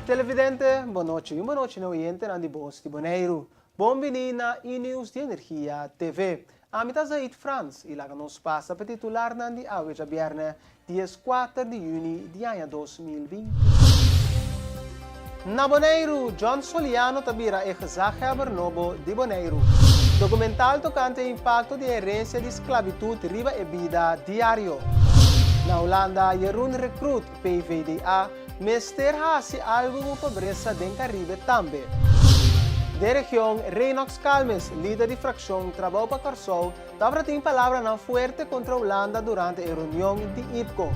Televidente, bon nochi i un bon nochi na oyentenan di Bos di Boneiru. Bon bini na E-News di Energia TV. Ami ta Zaid Frans i laga nos pasa pa e titularnan di awe djabièrnè dieskuater di yüni di aña 2025. Na Boneiru, John Soliano ta bira e gezaghebber nobo di Boneiru. Dokumental tokante e impakto di e herensia di sklabitut riba e bida diario. Na Hulanda, Jeroen Recruit, PvdA, Mester hasi algu ku pobresa den Karibe tambe. Den region, Reynox Calmes, lider di frakshon Trabou pa Kòrsou, tabata tin palabranan fuerte kontra Hulanda durante e reunion di IPCO.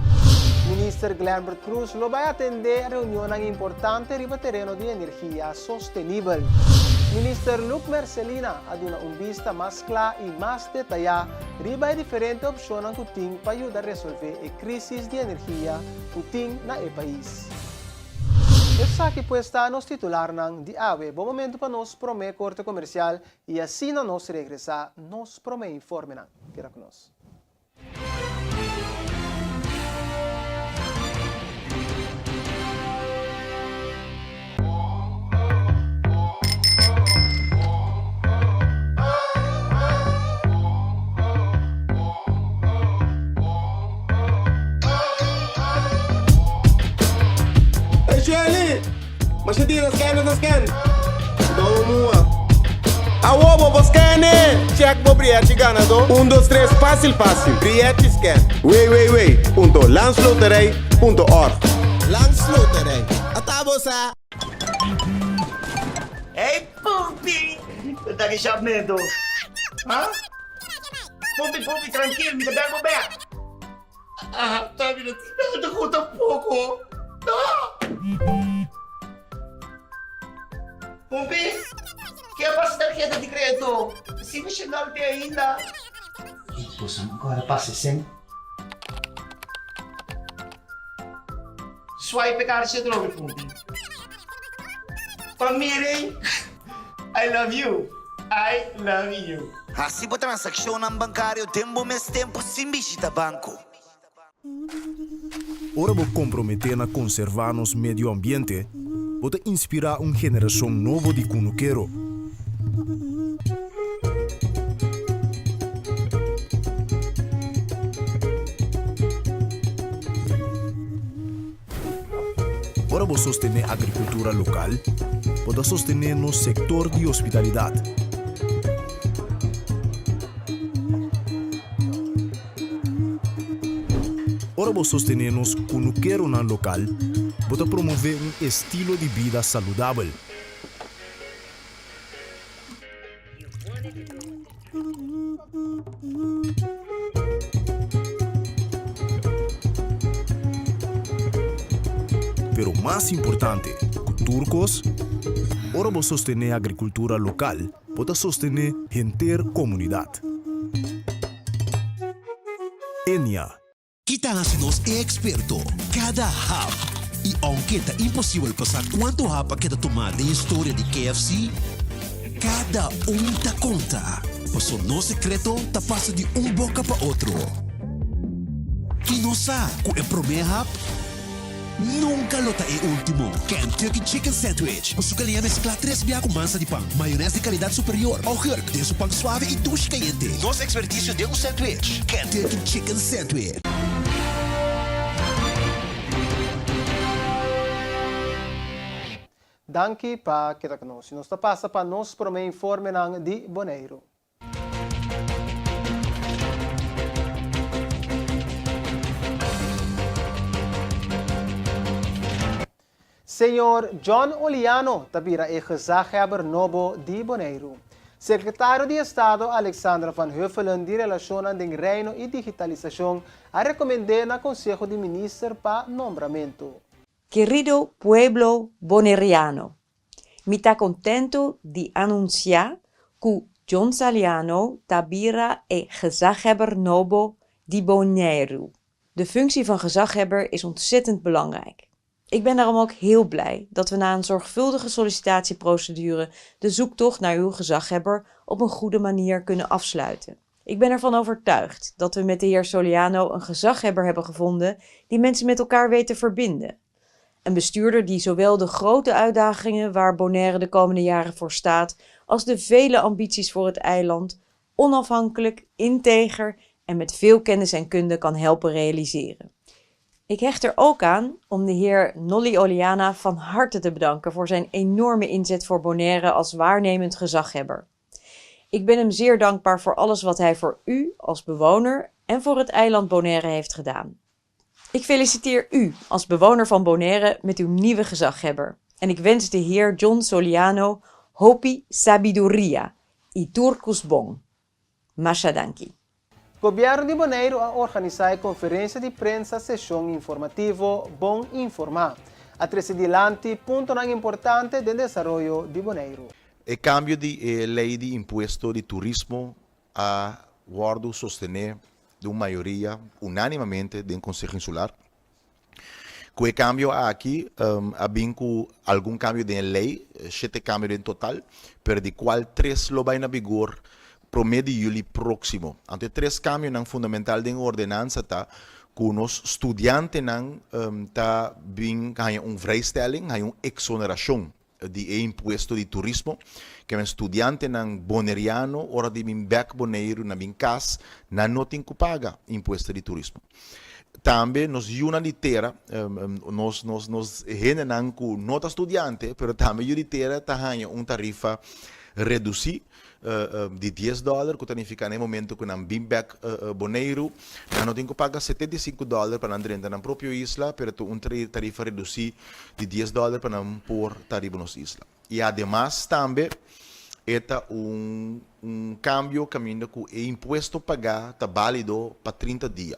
Minister Glenbert Croes lo bai atendé reunionnan importante riba tereno di energia sostenibel. Minister Luc Mercelina a duna un bista mas kla i mas detayá riba e diferente opshonnan ku tin pa yuda resolvé e krísis di energia ku tin na e pais. Esaki pues ta nos titularnan di awe. Bon momento pa nos prome korte komersial i asina nos regresá nos prome informenan. Keda ku nos. Hey Shelly! Masha dia ta scan ta scan. Domo mua. Awo bo por scan e! Check bo brièchi ganadó. Un dos tres fásil fásil. Brièchi scan. www.landsloterij.org Landsloterij. Ata bo sa! Hey Pumpi! Ta ki shapmento? Ha? Pumpi, Pumpi, trankil, mi ta bèk bo bèk. Ah, ta mi no tin nada ku tampoko. No! Pumpi, ke a pasa tarheta di kredito? Si mi shenal te ainda. Boso no kòrda pasa esei? Swipe e karchi atrobe, Pumpi. Pa miren, I love you, I love you. Hasi bo transakshonnan bankario den bo mes tempu sin bishita banko. Ora bo komprometé na konservá nos medio ambiente, bo ta inspirá un generashon nobo di kunukero. Ora bo sostené agrikultura lokal, bo ta sostené nos sektor di hospitalidat. Ora bo sostené nos kunukeronan lokal, bo ta promové un estilo di bida saludabel. Pero mas importante ku tur kos, ora bo sostené agrikultura lokal, bo ta sostené henter komunidat. Enia. Ki ta hasi nos e eksperto? Kada hap! I ounke ta imposibel pa sa kuantu hap a keda tumá den historia di KFC, kada un ta konta, paso nos sekreto ta pasa di un boka pa otro. I nos sa ku e promé hap Nunka lo ta e ultimo. Kentucky Chicken Sandwich ku su galiña mesklá tres bia ku mansa di pan, mayones di kalidat superior, augurk den su pan suave i dushi kayente. Nos ekspertisio den un sandwich. Kentucky Chicken Sandwich. Danki pa keda ku nos. Nos ta pasa pa nos promé informenan di Boneiru. Señor John Oliano ta bira e gezaghebber nobo di Boneiru. Sekretario di Estado Alexandra van Huffelen di Relashonnan den Reino i Digitalisashon a rekomend'é na Konseho di Minister pa nombramentu. Kerido pueblo boneriano, Mi ta kontentu di anunsiá ku John Saliano ta bira e gezaghebber nobo di Boneiru. De functie van gezaghebber is ontzettend belangrijk. Ik ben daarom ook heel blij dat we na een zorgvuldige sollicitatieprocedure de zoektocht naar uw gezaghebber op een goede manier kunnen afsluiten. Ik ben ervan overtuigd dat we met de heer Soliano een gezaghebber hebben gevonden die mensen met elkaar weet te verbinden. Een bestuurder die zowel de grote uitdagingen waar Bonaire de komende jaren voor staat, als de vele ambities voor het eiland onafhankelijk, integer en met veel kennis en kunde kan helpen realiseren. Ik hecht er ook aan om de heer Nolly Oleana van harte te bedanken voor zijn enorme inzet voor Bonaire als waarnemend gezaghebber. Ik ben hem zeer dankbaar voor alles wat hij voor u als bewoner en voor het eiland Bonaire heeft gedaan. Ik feliciteer u als bewoner van Bonaire met uw nieuwe gezaghebber. En ik wens de heer John Soliano hopi sabiduria i tur kos bon. Masha danki. Gobièrnu di Boneiru a organisá e konferensia di prensa seshon informativo Bon Informá. A trese dilanti puntonan importante den desaroyo di Boneiru. E kambio di e lei di impuesto di turismo a wòrdu sostené di un mayoria unánimamente den Konseho Insular. Ku e kambio aki a bin ku algun kambio den e lei, shete kambio den total, pero di kual tres lo bai na vigor promé di yüli próksimo. Anto e tres kambionan fundamental den e ordenansa ta ku nos studiantenan ta bin haña un vrijstelling, haña un eksonerashon di e impuesto di turismo. Ke men studiantenan boneriano ora di bin bek Boneiru na bin kas, nan no tin ku paga impuesto di turismo. Tambe nos yunan di tera, nos nos nos hendenan ku no ta studiante, pero tambe yu di tera ta haña un tarifa redusí di dies dòler, ku ta nifiká na e momento ku nan bin bèk Boneiru, nan no tin ku paga 75 dòler pa nan drenta nan propio isla, pero ta un tarifa redusí di dies dòler pa nan por ta riba nos isla. I ademas tambe e ta un un kambio kaminda ku e impuesto pagá ta bálido pa 30 dia.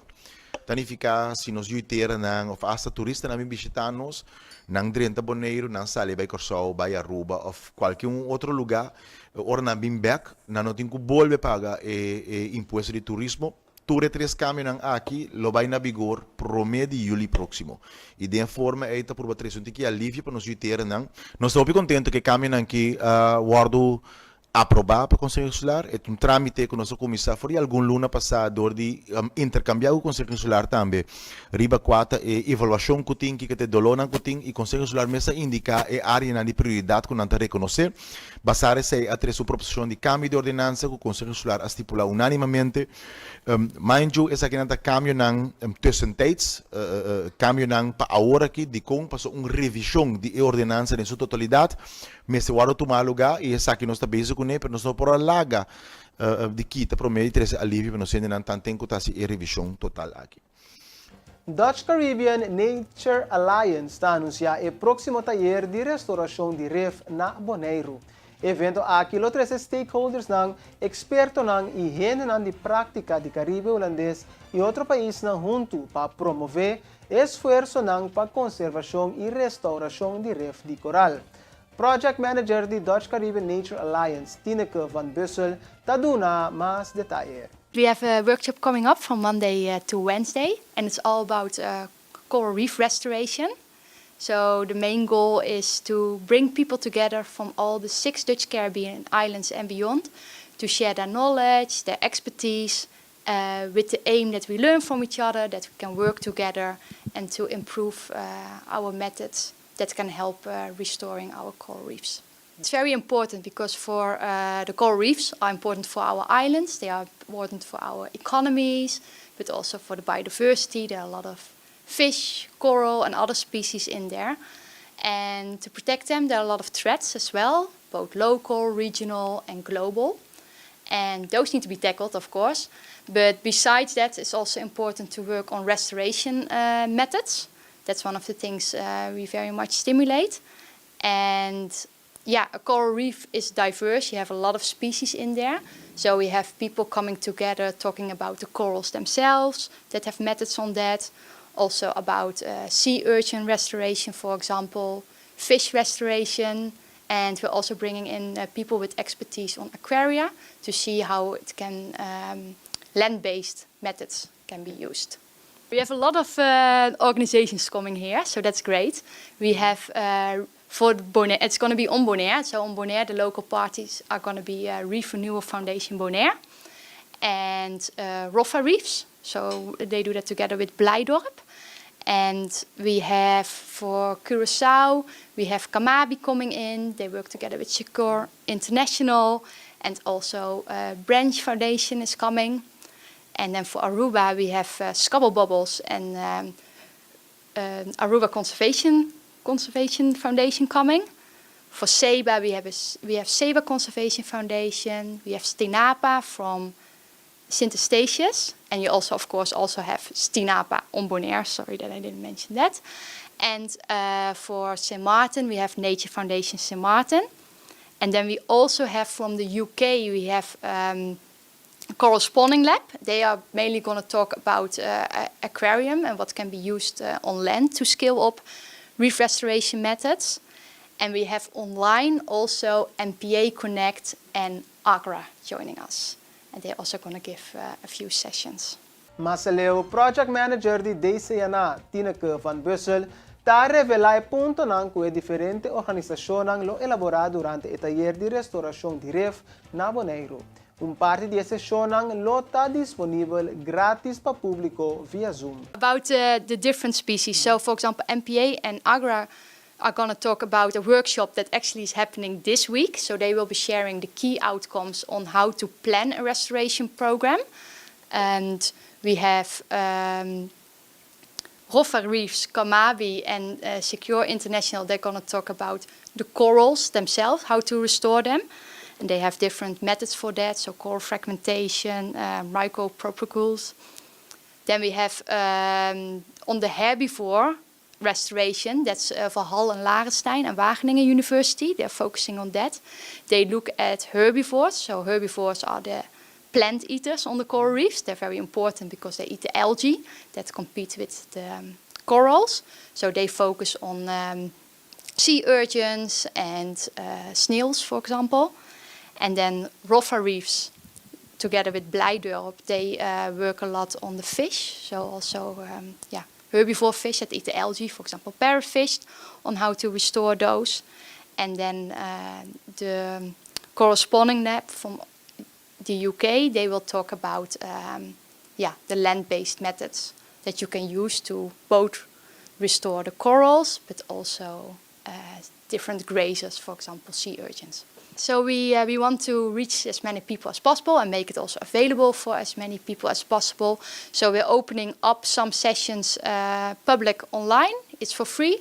Ta nifiká si nos yuiteranan òf asta turistanan bin bishitá nos, nan drenta Boneiru, nan sali bai Kòrsou, bai Aruba òf kualke un otro lugá, ora nan bin bèk, nan no tin ku bolbe paga e e impuesto di turismo. Tur e tres kambionan aki lo bai na vigor promé di yüli próksimo. I den e forma ei ta purba trese un tiki alivio pa nos yuiteranan. Nos ta hopi kontentu ku e kambionan aki a wòrdu Aprobá pa Konseho Insular. E ta un trámite ku nos a kuminsá for di algun luna pasá dor di interkambiá ku Konseho Insular tambe riba kua ta e evaluashon ku tin, kiko ta e dolónan ku tin i Konseho Insular mes a indiká e áreanan di prioridat ku nan ta rekonosé. Basá esei a trese un proposishon di kambio di ordenansa ku Konseho Insular a stipulá unánimamente. Mind you, esakinan ta kambionan tussentijds, kambionan pa awor aki. Dikon? Pasobra un revishon di e ordenansa den su totalidat Mester wòrdu tumá lugá i esaki nos ta bezig kuné, pero nos no por a laga di kita promé di trese alivio pa nos hendenan tanten ku ta hasi e revishon total aki. Dutch Caribbean Nature Alliance ta anunsiá e próksimo tayer di restorashon di ref na Boneiru. E evento aki lo trese stakeholdersnan, ekspertonan i hendenan di práktika di Karibe Hulandes i otro paisnan huntu pa promové e esfuersonan pa konservashon i restourashon di ref di koral. Project Manager di Dutch Caribbean Nature Alliance, Tineke van Bussel, ta duna mas detaye. We have a workshop coming up from Monday to Wednesday and it's all about coral reef restoration. So the main goal is to bring people together from all the six Dutch Caribbean islands and beyond to share their knowledge, their expertise, with the aim that we learn from each other, that we can work together and to improve our methods that can help restoring our coral reefs. It's very important because for the coral reefs are important for our islands, they are important for our economies, but also for the biodiversity. There are a lot of fish, coral and other species in there. And to protect them there are a lot of threats as well, both local, regional and global. And those need to be tackled, of course. But besides that, it's also important to work on restoration methods. That's one of the things we very much stimulate. And yeah, a coral reef is diverse. You have a lot of species in there. So we have people coming together talking about the corals themselves that have methods on that. Also about sea urchin restoration, for example, fish restoration. And we're also bringing in people with expertise on aquaria to see how it can land-based methods can be used. We have a lot of organizations coming here, so that's great. We have for Bonaire, it's going to be on Bonaire. So on Bonaire, the local parties are going to be Reef Renewal Foundation Bonaire and Roffa Reefs. So they do that together with Blijdorp. And we have for Curaçao, we have Carmabi coming in. They work together with Secure International and also Branch Foundation is coming. And then for Aruba, we have ScubbleBubbles and Aruba Conservation, Conservation Foundation coming. For Saba, we have, a, we have Saba Conservation Foundation. We have Stinapa from Sint Eustatius. And you also, of course, also have Stinapa on Bonaire. Sorry that I didn't mention that. And for St. Martin, we have Nature Foundation St. Martin. And then we also have from the UK, we have Coral Spawning Lab. They are mainly going to talk about aquarium and what can be used on land to scale up reef restoration methods. And we have online also MPA Connect and AGRA joining us. And they're also going to give a few sessions. Mas aleu, Project Manager di DCNA, Tineke van Bussel, ta revelá e puntonan ku e diferente organisashonnan lo elaborá durante e tayer di restorashon di ref na Boneiru. Un parti di e seshonnan lo ta disponibel grátis pa públiko via Zoom. About the different species. So, for example, MPA and AGRA are going to talk about a workshop that actually is happening this week. So they will be sharing the key outcomes on how to plan a restoration program. And we have Roffa Reefs, Carmabi, and Secure International. They're going to talk about the corals themselves, how to restore them. And they have different methods for that, so coral fragmentation, micropropagules. Then we have on the herbivore restoration, that's for Hall and Larenstein and Wageningen University. They're focusing on that. They look at herbivores. So herbivores are the plant eaters on the coral reefs. They're very important because they eat the algae that compete with the corals. So they focus on sea urchins and snails, for example. And then Roffa Reefs, together with Blijdorp, they work a lot on the fish. So also, yeah, herbivore fish that eat the algae, for example, parrotfish, on how to restore those. And then the coral spawning lab from the UK, they will talk about yeah, the land-based methods that you can use to both restore the corals, but also different grazers, for example, sea urchins. So we want to reach as many people as possible and make it also available for as many people as possible. So we're opening up some sessions public online. It's for free.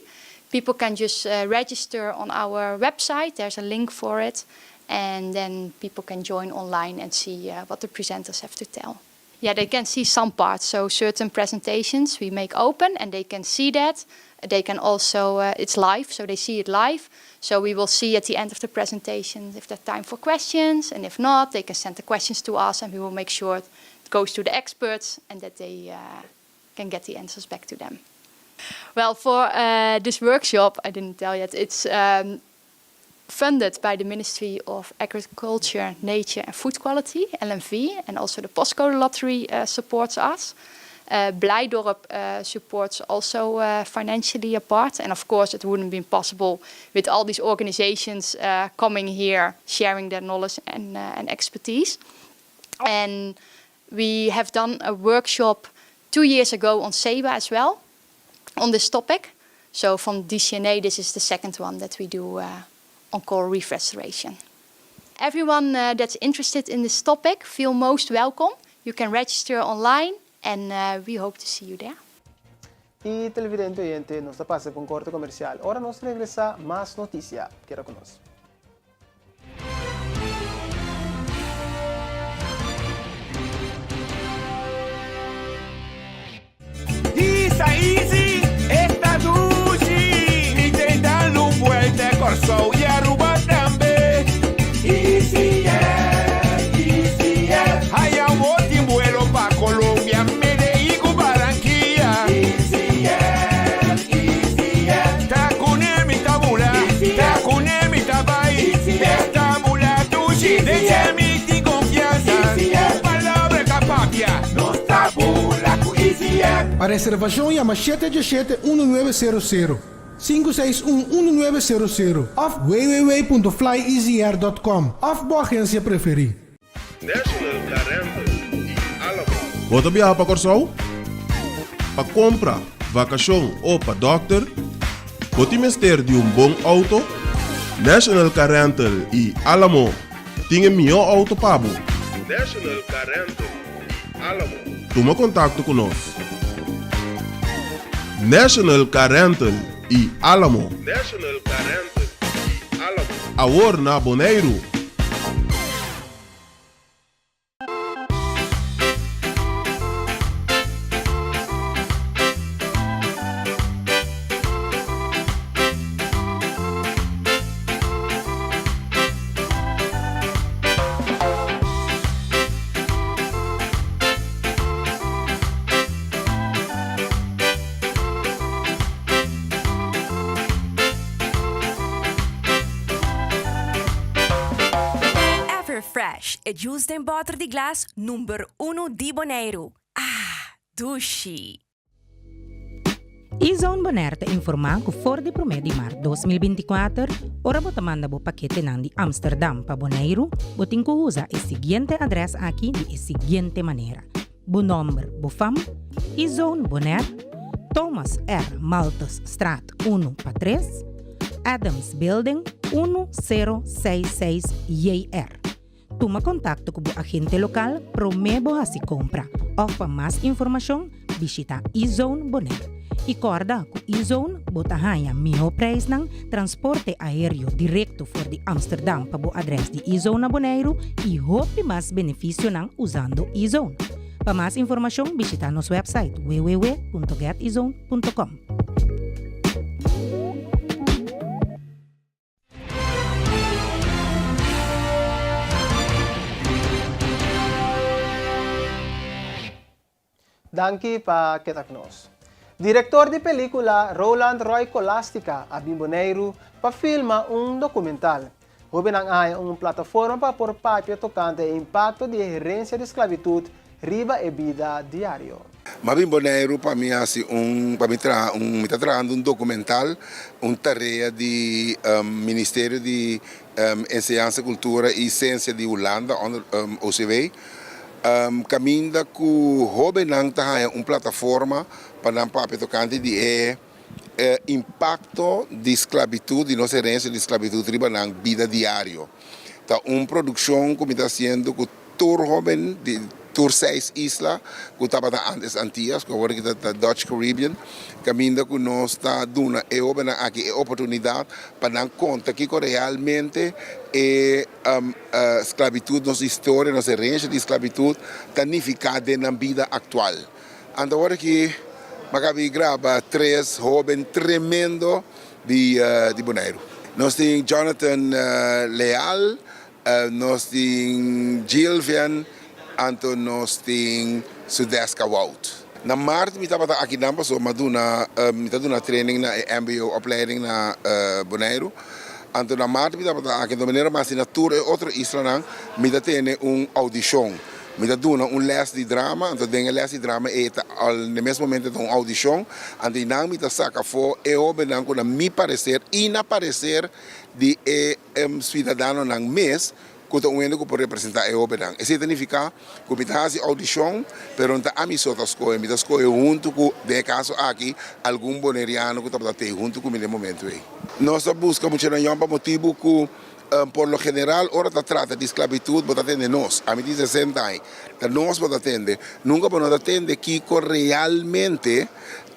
People can just register on our website. There's a link for it. And then people can join online and see what the presenters have to tell. Yeah, they can see some parts. So certain presentations we make open and they can see that. They can also, it's live, so they see it live. So we will see at the end of the presentation if there's time for questions, and if not, they can send the questions to us and we will make sure it goes to the experts and that they can get the answers back to them. Well, for this workshop, I didn't tell yet, it's funded by the Ministry of Agriculture, Nature and Food Quality, LNV, and also the Postcode Lottery supports us. Blijdorp supports also financially a part, and of course it wouldn't be possible with all these organizations coming here, sharing their knowledge and expertise. And we have done a workshop 2 years ago on SEBA as well, on this topic. So from DCNA, this is the second one that we do on coral reef restoration. Everyone that's interested in this topic feel most welcome. You can register online and we hope to see you there. I televidente oyente, nos ta pasa pa un korte komersial. Ora nos regresá, mas notisia. Keda ku nos. Isa easy, esta dushi. Mi ta dal un buelta Kòrsou i Aruba tambe. Easy Air, Easy Air. Haya un vuelo pa Colombia, Medellín, Barranquilla. Easy Air, Easy Air. Ta kuné mi ta bula, ta kuné mi ta bai. Ta bula dushi, den mi tin konfiansa. Palabra ta papia, nos ta bula ku Easy Air. Pa reservashon yama 717-1900, 561-1900 òf www.flyeasyair.com òf bo agensia preferí. National Car Rental i Alamo. Bo ta biaha pa Kòrsou? Pa kompra. Vakashon o pa dòkter? Bo tin mester di un bon outo? National Car Rental i Alamo tin e mihó outo pa bo. National Car Rental i Alamo. Tuma kontakto ku nos. National Car Rental i Alamo. National Car Rental i Alamo. Awor na Boneiru. Everfresh, e juice den bòter di glas number uno di Boneiru. Ah, dushi! E-Zone Bonaire ta informá ku for di promé di mart 2024, ora bo ta manda bo paketenan di Amsterdam pa Boneiru, bo tin ku usa e siguiente adrès aki di e siguiente manera, Bo nòmber, bo fam, E-Zone Bonaire, Thomas R. Malthus Straat unu pa tres, Adams Building unu sero seis seis JR. Tuma kontakto ku bo agente lokal promé bo hasi kompra òf pa mas informashon bishita E-Zone Bonaire. I kòrda ku E-Zone bo ta haña mihó preisnan, transporte aéreo direkto for di Amsterdam pa bo adrès di E-Zone na Boneiru i hopi mas benefisionan usando E-Zone. Pa mas informashon bishita nos wèpsait www.getezone.com. Danki pa keda ku nos. Direktor di pelíkula Roland Roy Colastica a bin Boneiru pa filma un dokumental. Hóbennan a haña un plataforma pa por papia tokante e impakto di e herensia di sklabitut riba e bida diario. M'a bin Boneiru pa mi hasi un, pa mi traha un, mi ta trahando un dokumental, un tarea di Ministerio di Enseñansa, Kultura i Siensia di Hulanda, onder OCW. Kaminda ku hóbennan ta haña un plataforma pa nan papia tokante di e impakto di sklabitut, di nos herensia di sklabitut riba nan bida diario. Ta un produkshon ku mi ta hasiendo ku tur hóben di tur seis isla ku tabata ántes Antias, ku awor aki ta Dutch Caribbean, kaminda ku nos ta duna e hóbennan aki e oportunidat pa nan konta kiko realmente e Sklabitut, nos historia, nos herencia di sklabitut ta nifiká den nan bida aktual. Anto awor aki mi a kabi graba tres hóben tremendo di di Boneiru. Nos tin Jonathan Leal, nos tin Gilvian, anto nos tin Sudeska Wout. Na mart mi tabata akinan pasobra mi a duna mi ta duna training na e mbo opleiding na Boneiru. Anto na mart mi tabata aki, anto manera mas di na tur e otro islanan mi ta tene un audishon. Mi ta duna un les di drama, anto den e les di drama ei ta al na e mes momento ta un audishon, anto einan mi ta saka afó e hóbennan ku na mi pareser i na pareser di e suidadanonan mes ku ta un hende ku por representá e hóbennan. Esei ta nifiká ku mi ta hasi oudishon, pero no ta ami so ta skohe, mi ta skohe huntu ku, den e kaso aki, algun boneriano ku tabata tei huntu ku mi den e momentu ei. Nos ta buska muchanan yòn pa motibu ku por lo general ora ta trata di sklabitut bo ta tende nos. Ami tin sesenta aña, ta nos bo ta tende. Nunka bo no ta tende kiko realmente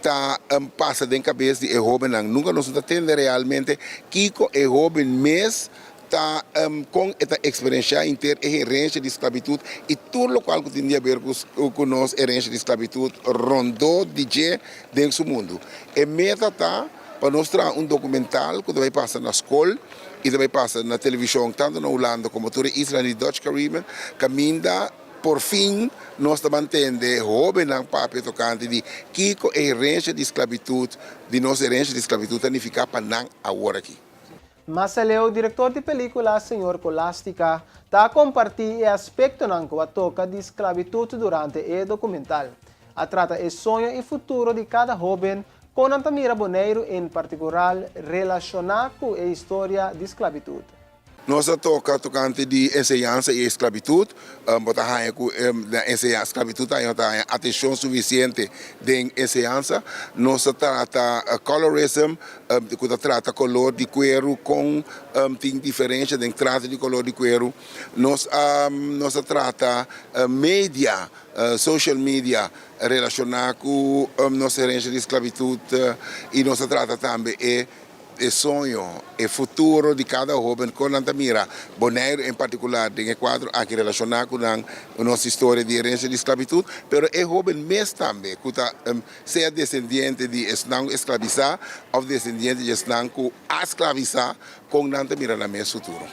ta pasa den kabes di e hóbennan. Nunka nos no ta tende realmente kiko e hóben mes ta kon e ta eksperenshá henter e herensha di sklabitut i tur lokual ku tin di haber ku nos herensha di sklabitut rondó di dje den su mundu. E meta ta pa nos traha un dokumental ku ta bai pasa na skol i ta bai pasa na televishon tantu na Hulanda komo tur e islanan di Dutch Caribbean kaminda por fin nos ta mantende hóbennan papia tokante di kiko e herensha di sklabitut di nos herensha di sklabitut ta nifiká pa nan aworakí. Maseleu, direktor di pelíkula Señor Colastica, ta kompartí e aspektonan ku a toka di sklabitut durante e dokumental. A trata e soño i futuro di kada hóben, kon nan ta mira Boneiru en partikural relashoná ku e historia di sklabitut. Nos a toka tokante di enseñansa i esklabitut. Bo ta haña ku na enseñansa sklabitut ta haña ta haña atenshon sufisiente den enseñansa. Nos ta trata colorism ku ta trata kolor di kueru kon tin diferensha den trato di kolor di kueru. Nos a nos a trata media social media relashoná ku nos herensha di sklabitut i nos a trata tambe e E soño, e futuro di kada hoben kon nan ta mira Boneiru en partikular den e kuadro aki relashoná ku nan nos historia di herensia di sklabitut, pero e hoben mes tambe ku ta sea desendiente di esnan ku esklabisá òf desendiente di esnan ku a sklabisá kon nan ta mira nan mes futuro.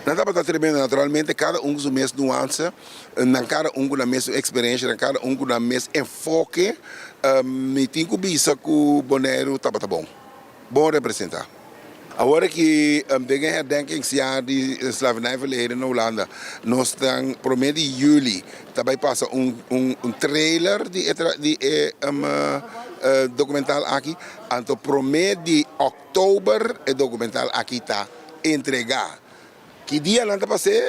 Nan tabata tremendo, naturalmente kada un ku su mes nuanse, nan kada un ku nan mes eksperensia, nan kada un ku nan mes enfoke, mi tin ku bisa ku Boneiru tabata bon. Bon representá. Awor aki den e herdenkingsjaar di slavernijverleden na Hulanda nos ta prome di juli ta bai pasa un un trailer di e di e documental aki anto prome di oktober e documental aki ta entrega. Ki dia nan ta pas'é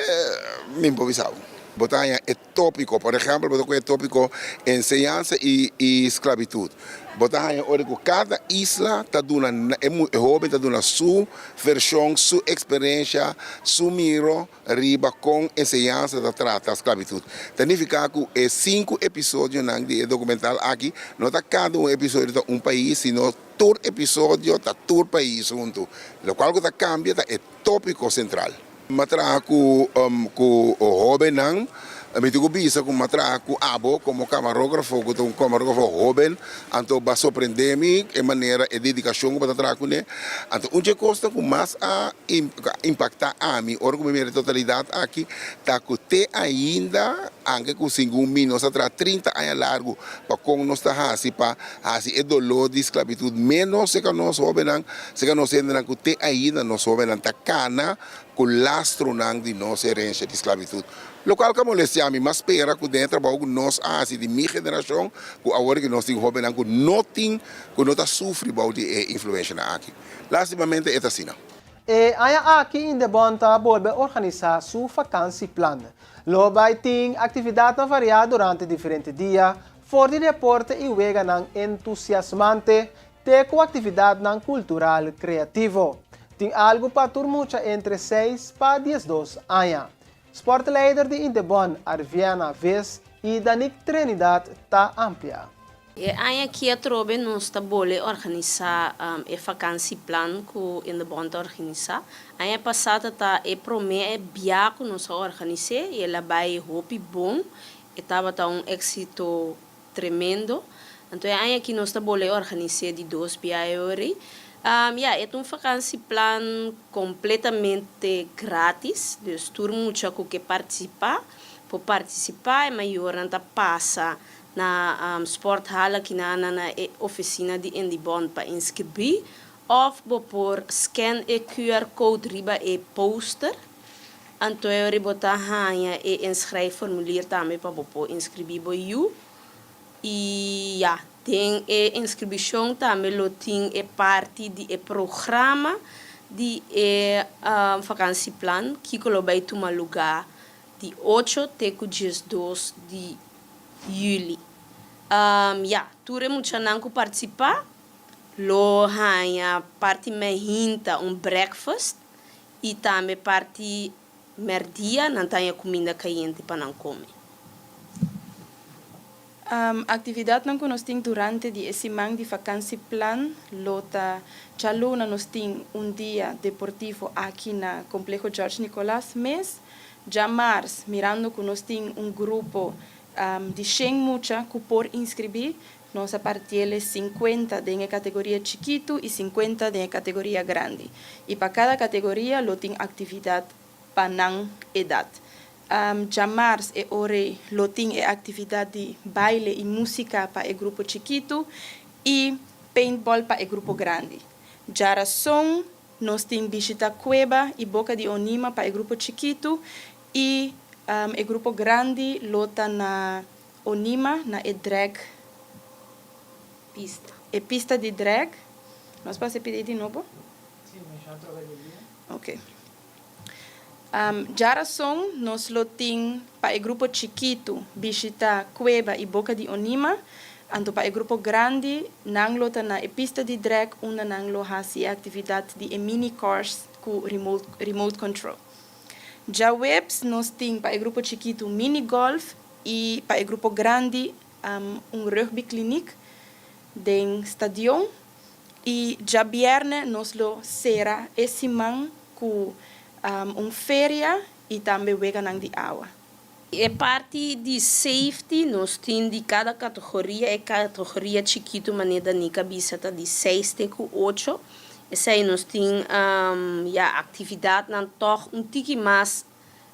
mi por bisa bo. Bo ta haña e tópiko, por ehèmpel bo ta kohe e tópiko enseñansa i sklabitut. Bo ta haña ora ku kada isla ta duna e hóben ta duna su vershon, su eksperensha, su miro riba kon enseñansa ta trata sklabitut. Ta nifiká ku e sinku episodionan di e dokumental aki no ta kada un episodio ta un pais, sino tur episodio ta tur pais huntu. Lokual ku ta kambia ta e Tópiko sentral. Mi a traha ku ku hóbennan. Mi tin ku bisa ku mi a traha ku abo komo kamarógrafo, ku ta un kamarógrafo hóben. Anto bo a sorprendé mi e manera, e dedikashon ku bo ta traha kuné. Anto un dje kosnan ku mas a impaktá ami ora ku mi mira e totalidat aki ta ku te ainda, anke ku segun mi nos a traha 30 aña largu pa kon nos ta hasi pa hasi e doló di sklabitut ménos serka nos hóbennan, Serka nos hendenan ku te ainda nos hóbennan ta kana ku lastronan di nos herensia di sklabitut. Lokual ka molestia mi, mas spera ku den e trabou ku nos a hasi di mi generashon, ku awor ki nos tin hóbennan ku no tin, ku no ta sufri bou di e influenshanan aki. Lastimamente e ta asina. E aña aki Indebon ta bolbe organisá su vakansieplan. Lo bai tin aktividatnan variá durante diferente dia, for di deporte i weganan entusiasmante Te ku aktividatnan kultural kreativo. Tin algu pa tur mucha entre seis pa 12 aña. Sportleider di Indebon, Arviana Vis i Danique Trenidad ta amplia. E aña aki atrobe nos ta bole organisá e vakansieplan ku Indebon ta organisá. Aña pasá ta ta e promé bia ku nos a organis'é i el a bai hopi bon. E tabata un éksito Tremendo. Anto e aña aki nos ta bol'e organis'é di dos bia e ori. Ya, e ta un vakansieplan kompletamente gratis, dus tur mucha ku ke partisipá por partisipá. E mayornan ta pasa na sporthal akinan na e ofisina di Indibon pa inskribí òf bo por scan e QR code riba e poster. Anto e ora bo ta haña e inschrijfformulier tambe pa bo por inskribí bo yu. I ya, den e inskribishon tambe lo tin e parti di e programa di e vakansieplan, kiko lo bai tuma lugá di ocho te ku 12 di yüli. Ya, tur e muchanan ku partisipá lo haña parti meinta un breakfast I tambe parti merdia nan ta haña kuminda kayente pa nan kome. Aktividatnan ku nos tin durante di e siman di vakansieplan lo ta, Djaluna nos tin un dia deportivo aki na Kompleho George Nicolaas mes. Djamars, mirando ku nos tin un grupo di shen mucha ku por inskribí, Nos a partiele sinkuenta den e kategoria chikitu i sinkuenta den e kategoria grandi. I pa kada kategoria lo tin aktividat pa nan edat. Djamars e ora lo tin e aktividat di baile i músika pa e grupo chikitu i paintball pa e grupo grandi. Djarason nos tin bishita kueba i boka di Onima pa e grupo chikitu i e grupo grandi lo ta na Onima na e drag pista. E pista di drag. Nos pasa e pidi di nobo? Si, menshoná atrobe di dia. Ok. Djarason nos lo tin pa e grupo chikitu bishita Cueva y Boca di Onima, anto pa e grupo grandi nan lo ta na e pista di drag unda nan lo hasi e actividad di e mini cars cu remote control. Djaweps nos tin pa e grupo chikitu mini golf y pa e grupo grandi un rugby clinic den stadion y djabierne nos lo cera e siman cu un feria y tambe weganan di awa. E parti di safety nos tin di cada categoria, e categoria chikito manera Danica a bisa ta di seis te cu ocho, esey nos tin ya actividadnan toch un tiki mas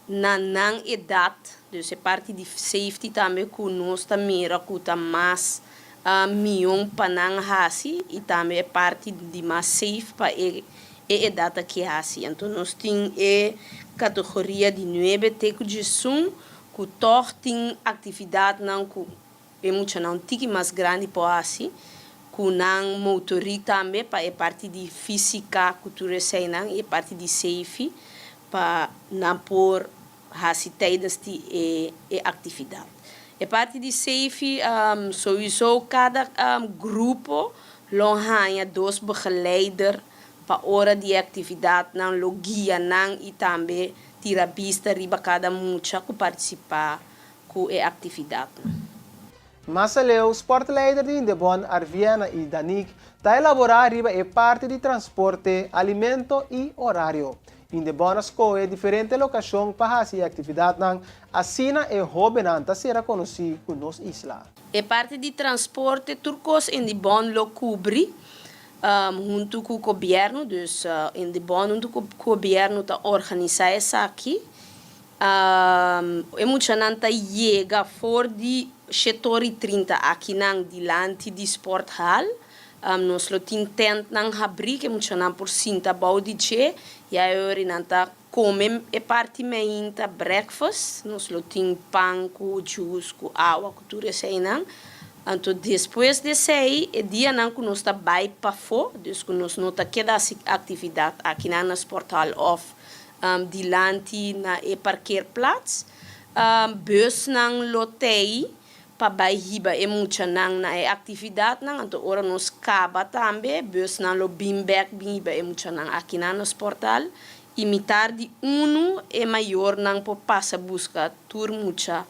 na nan edad, dus e parti di safety tambe cu nos ta mira cu ta mas mion pa nan haci y tambe e parti di mas safe pa e e edad aki haci. Anto nos tin e categoria di nuebe te cu diesun cu toch tin actividadnan cu e muchanan un tiki mas grandi por haci cu nan motori tambe pa e parti di fisica cu tur eseinan y e parti di safety pa nan por haci tijdens di e e actividad. E parti di safety souiso cada grupo lo haña dos begeleider pa ora di e actividadnan lo guia nan y tambe tira bista riba cada mucha cu participa ku e aktividatnan. Mas aleu, sportleider di Indebon Arviena i Danique ta elaborá riba e parti di transporte, alimento i orario. Indebon a skohe diferente lokashon pa hasi e aktividatnan, asina e hóbennan ta sera konosí ku nos isla. E parti di transporte tur kos Indebon lo kubri huntu ku gobièrnu, dus Indebon huntu ku gobièrnu ta organisá esaki. E muchanan ta yega for di shetor i trinta akinan dilanti di sporthal. Nos lo tin tentnan habrí ku e muchanan por sinta bou di dje. Ya e ora nan ta kome e parti meinta, breakfast. Nos lo tin pan ku juice, ku awa, ku tur eseinan. Anto despues di esei, e dianan ku nos ta bai pafó, dus ku nos no ta keda hasi aktividat akinan na sporthal òf Dilanti na e parkeerplaats. Busnan lo tei pa bai hiba e muchanan na e actividadnan. Anto ora nos caba tambe, busnan lo bin bek bin hiba e muchanan akinan na sporthal. Y mitar di unu e mayornan por pasa busca tur mucha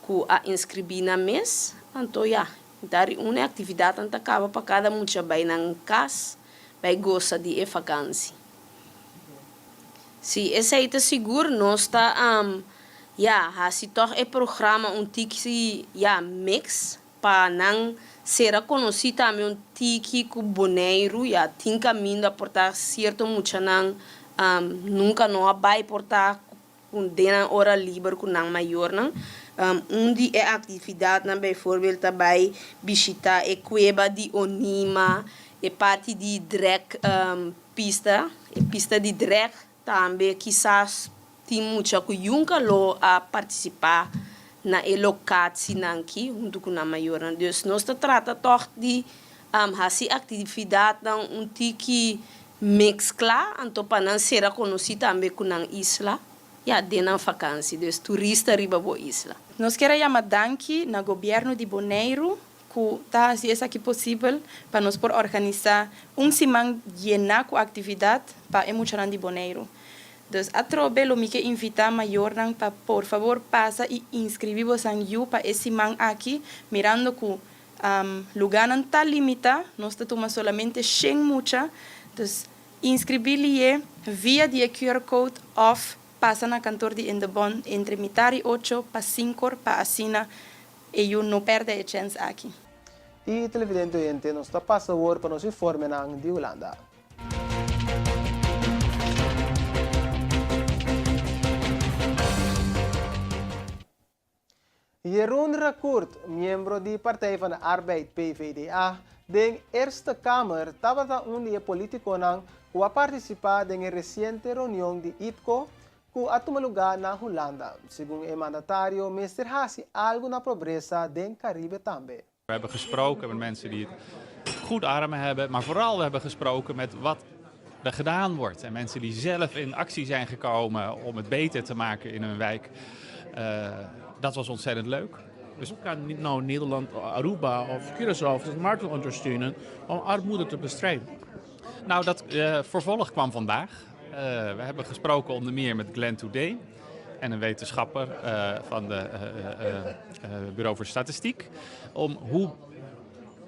cu a inscribi nan mes. Anto ya, mitar di unu e actividadnan ta caba pa cada mucha bai nan cas bai gosa di e vakantie. Si, esei ta sigur. Nos ta, ya, hasi tòg e programa un tiki, ya, mix pa nan sera konosí tambe un tiki ku Boneiru, ya, tin kaminda por ta sierto muchanan nunka no a bai por ta ku den nan ora liber ku nan mayornan. Un di e aktividatnan bijvoorbeeld ta bai bishitá e kueba di Onima, e parti di drek pista, e pista di drek tambe kisas tin mucha ku yunka lo a partisipá na e lokatsinan ki huntu ku nan mayornan. Dus nos ta trata tòg di hasi aktividatnan un tiki Mezcla anto pa nan sera conoci tambe cu nan isla, ya den nan vakantie, dus turista riba bo isla. Nos kier a yama danki na Gobierno di Boneiru cu ta haci esaki posibel pa nos por organisa un siman yena cu actividad pa e muchanan di Boneiru. Dus atrobe lo mi ke invita mayornan pa por fabor pasa y inscribi bosan yu pa e siman aki mirando cu Lugánan ta limitá, nos ta tuma solamente shen mucha, dus inskribí lié via di e QR code òf pasa na kantor di Indebon entre mitar i ocho pa sinkor pa asina e yu no pèrdè e chèns aki. I televidente oyente nos ta pasa awor pa nos informenan di Hulanda. Jeroen Recourt, miembro di Partij van de Arbeid, PvdA, den Eerste Kamer tabata un di e politiconan cu a participa den e reciente reunion di IPCO cu a tuma lugar na Hulanda. Segun e mandatario mester haci algo na pobresa den Caribe tambe. We hebben gesproken met mensen die het goed arm hebben, maar vooral we hebben gesproken met wat. er gedaan wordt. En mensen die zelf in actie zijn gekomen om het beter te maken in hun wijk. Uh, dat was ontzettend leuk. Dus hoe kan nou Nederland, Aruba of Curaçao of Sint Maarten ondersteunen om armoede te bestrijden? Nou, dat uh, vervolg kwam vandaag. Uh, we hebben gesproken onder meer met Glenn Today en een wetenschapper uh, van de Bureau voor Statistiek. Om hoe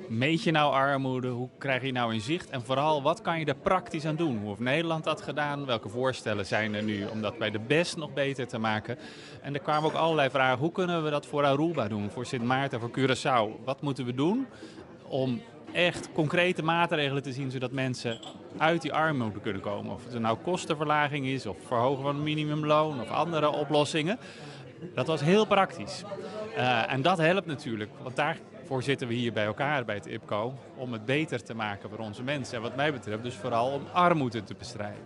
meet je nou armoede? Hoe krijg je nou in zicht? En vooral, wat kan je er praktisch aan doen? Hoe heeft Nederland dat gedaan? Welke voorstellen zijn er nu om dat bij de best nog beter te maken? En er kwamen ook allerlei vragen. Hoe kunnen we dat voor Aruba doen? Voor Sint Maarten, voor Curaçao? Wat moeten we doen om echt concrete maatregelen te zien zodat mensen uit die armoede kunnen komen? Of het nou kostenverlaging is, of verhogen van het minimumloon of andere oplossingen. Dat was heel praktisch. Uh, en dat helpt natuurlijk, want daarvoor zitten we hier bij elkaar bij het IPCO, om het beter te maken voor onze mensen. En wat mij betreft dus vooral om armoede te bestrijden.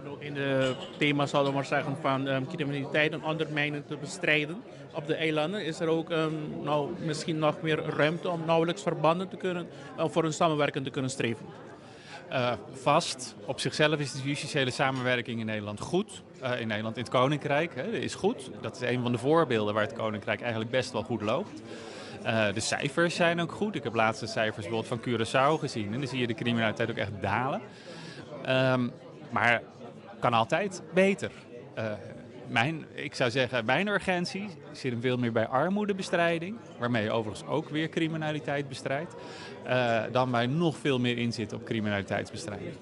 En ook in het thema, zullen we maar zeggen, van um, criminaliteit en ondermijning te bestrijden op de eilanden, is er ook um, nou, misschien nog meer ruimte om nauwelijks verbanden te kunnen, uh, voor een samenwerking te kunnen streven? Uh, vast. Op zichzelf is de justitiële samenwerking in Nederland goed. Uh, in Nederland, in het Koninkrijk, hè, is goed. Dat is een van de voorbeelden waar het Koninkrijk eigenlijk best wel goed loopt. Uh, de cijfers zijn ook goed. Ik heb laatste cijfers bijvoorbeeld van Curaçao gezien. En dan zie je de criminaliteit ook echt dalen. Um, maar kan altijd beter. Uh, mijn, ik zou zeggen, mijn urgentie zit hem veel meer bij armoedebestrijding, waarmee je overigens ook weer criminaliteit bestrijdt, uh, dan wij nog veel meer inzitten op criminaliteitsbestrijding.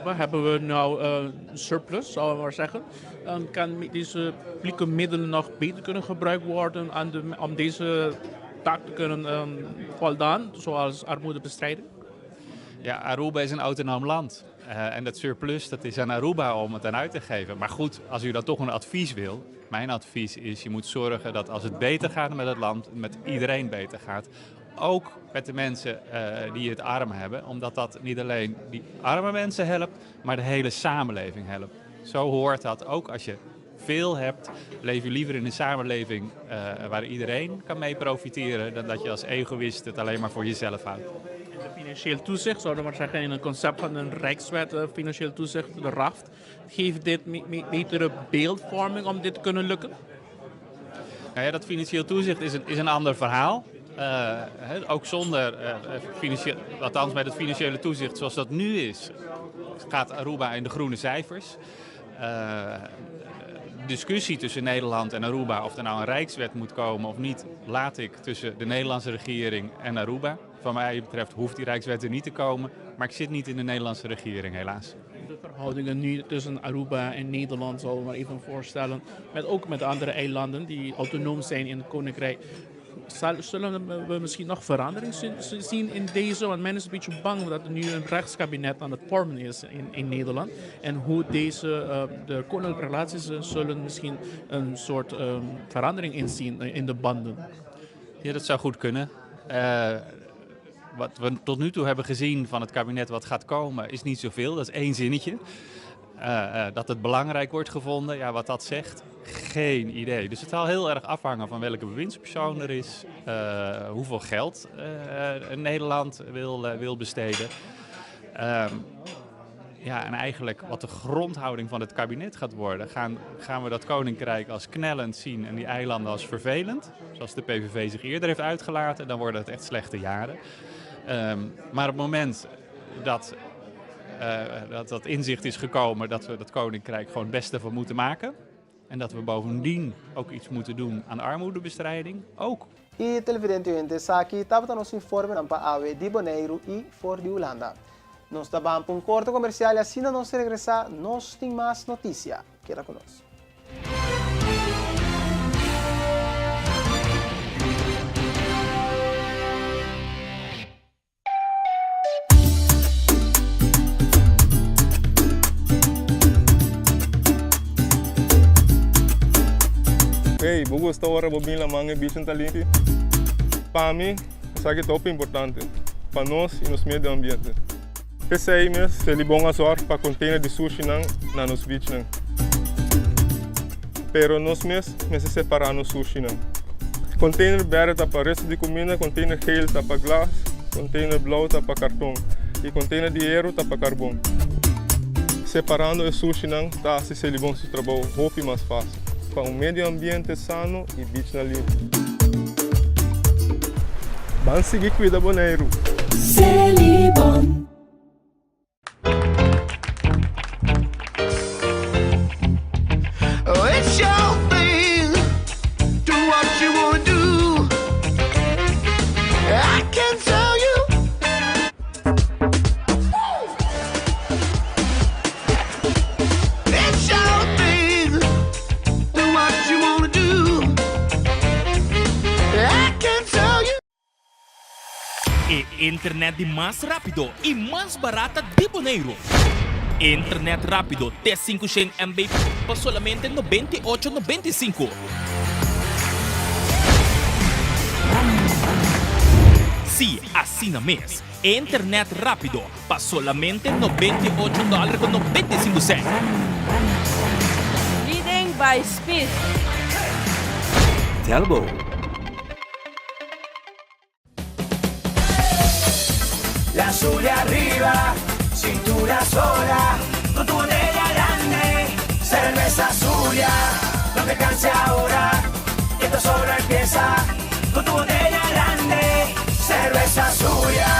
Waar hebben we nou uh, surplus, zou ik maar zeggen? Um, kan deze publieke middelen nog beter kunnen gebruikt worden aan de, om deze taak te kunnen um, voldaan, zoals armoedebestrijding? Ja, Aruba is een autonoom land. Uh, en dat surplus, dat is aan Aruba om het aan uit te geven. Maar goed, als u dat toch een advies wil. Mijn advies is, je moet zorgen dat als het beter gaat met het land, met iedereen beter gaat. Ook met de mensen uh, die het arm hebben. Omdat dat niet alleen die arme mensen helpt, maar de hele samenleving helpt. Zo hoort dat ook als je veel hebt, leef je liever in een samenleving uh, waar iedereen kan mee profiteren, dan dat je als egoïst het alleen maar voor jezelf houdt. Financieel toezicht, zouden we maar zeggen, in het concept van een rijkswet, uh, financieel toezicht, de RAFT, geeft dit betere beeldvorming om dit te kunnen lukken? Nou ja, dat financieel toezicht is een, is een ander verhaal. Uh, ook zonder, uh, financieel, althans met het financiële toezicht zoals dat nu is, gaat Aruba in de groene cijfers. Uh, discussie tussen Nederland en Aruba, of er nou een rijkswet moet komen of niet, laat ik tussen de Nederlandse regering en Aruba. Van mij betreft hoeft die rijkswet er niet te komen, maar ik zit niet in de Nederlandse regering helaas. De verhoudingen nu tussen Aruba en Nederland, zal ik maar even voorstellen, met ook met andere eilanden die autonoom zijn in het Koninkrijk. Zullen we misschien nog verandering zien in deze? Want men is een beetje bang dat er nu een rechtskabinet aan het vormen is in, in Nederland. En hoe deze, uh, de koninklijke relaties zullen misschien een soort um, verandering inzien in de banden. Ja, dat zou goed kunnen. Uh, wat we tot nu toe hebben gezien van het kabinet wat gaat komen, is niet zoveel. Dat is één zinnetje. Uh, uh, dat het belangrijk wordt gevonden, ja, wat dat zegt, geen idee. Dus het zal heel erg afhangen van welke bewindspersoon er is, uh, hoeveel geld Nederland wil, wil besteden. Um, ja, en eigenlijk wat de grondhouding van het kabinet gaat worden. Gaan, gaan we dat koninkrijk als knellend zien en die eilanden als vervelend? Zoals de PVV zich eerder heeft uitgelaten, dan worden het echt slechte jaren. Um, maar op het moment dat, uh, dat dat inzicht is gekomen dat we dat koninkrijk gewoon het beste van moeten maken. En dat we bovendien ook iets moeten doen aan armoedebestrijding, ook. I televidente esaki tabata nos informe pa awe di Boneiru i for di Hulanda. Nos ta bai pa un korte komersial i asina nos regresá, nos tin mas notisia. Keda ku nos. Hey, bo gusta ora bo bin laman e bichin ta limpi? Pa mi, esaki ta hopi importante pa nos i nos medio ambiente. P'esei mes, Selibon a zòrg pa container di sushinan na nos beachnan. Pero nos mes mester separá nos sushinan. Container berde ta pa resto di kuminda, container geel ta pa glas, container blou ta pa karton i container di heru ta pa karbon. Separando e sushinan ta hasi Selibon su trabou hopi mas fásil, pa un medio ambiente sano i bichnan limpi. Ban sigui kuida Boneiru! Selibon. It's your thing. Do what you wanna do. I can tell you. It's your thing. Do what you wanna do. I can tell you. E internet di mas rápido i mas barata di Boneiru. Internet rápido te 500 MB pa solamente 98 95. Sí, asina mes. Internet rápido pa solamente 98 dòler ku 95 sènt. Leading by speed. Telbo. La azul arriba, cintura sola, con tu botella grande, cerveza Zulia, no te canses ahora, que esto solo empieza, con tu botella grande, cerveza Zulia,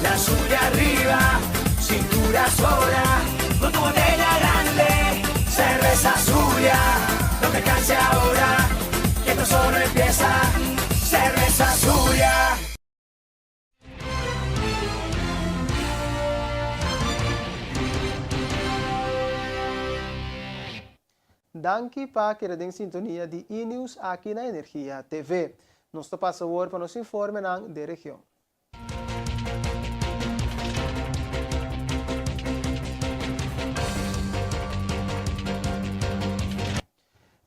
la azul arriba, cintura sola, con tu botella grande, cerveza Zulia, no te canses ahora, que esto solo empieza, cerveza Zulia. Danki pa keda den sintonia di E-News aki na Energia TV. Nos ta pasa awor pa nos informenan den region.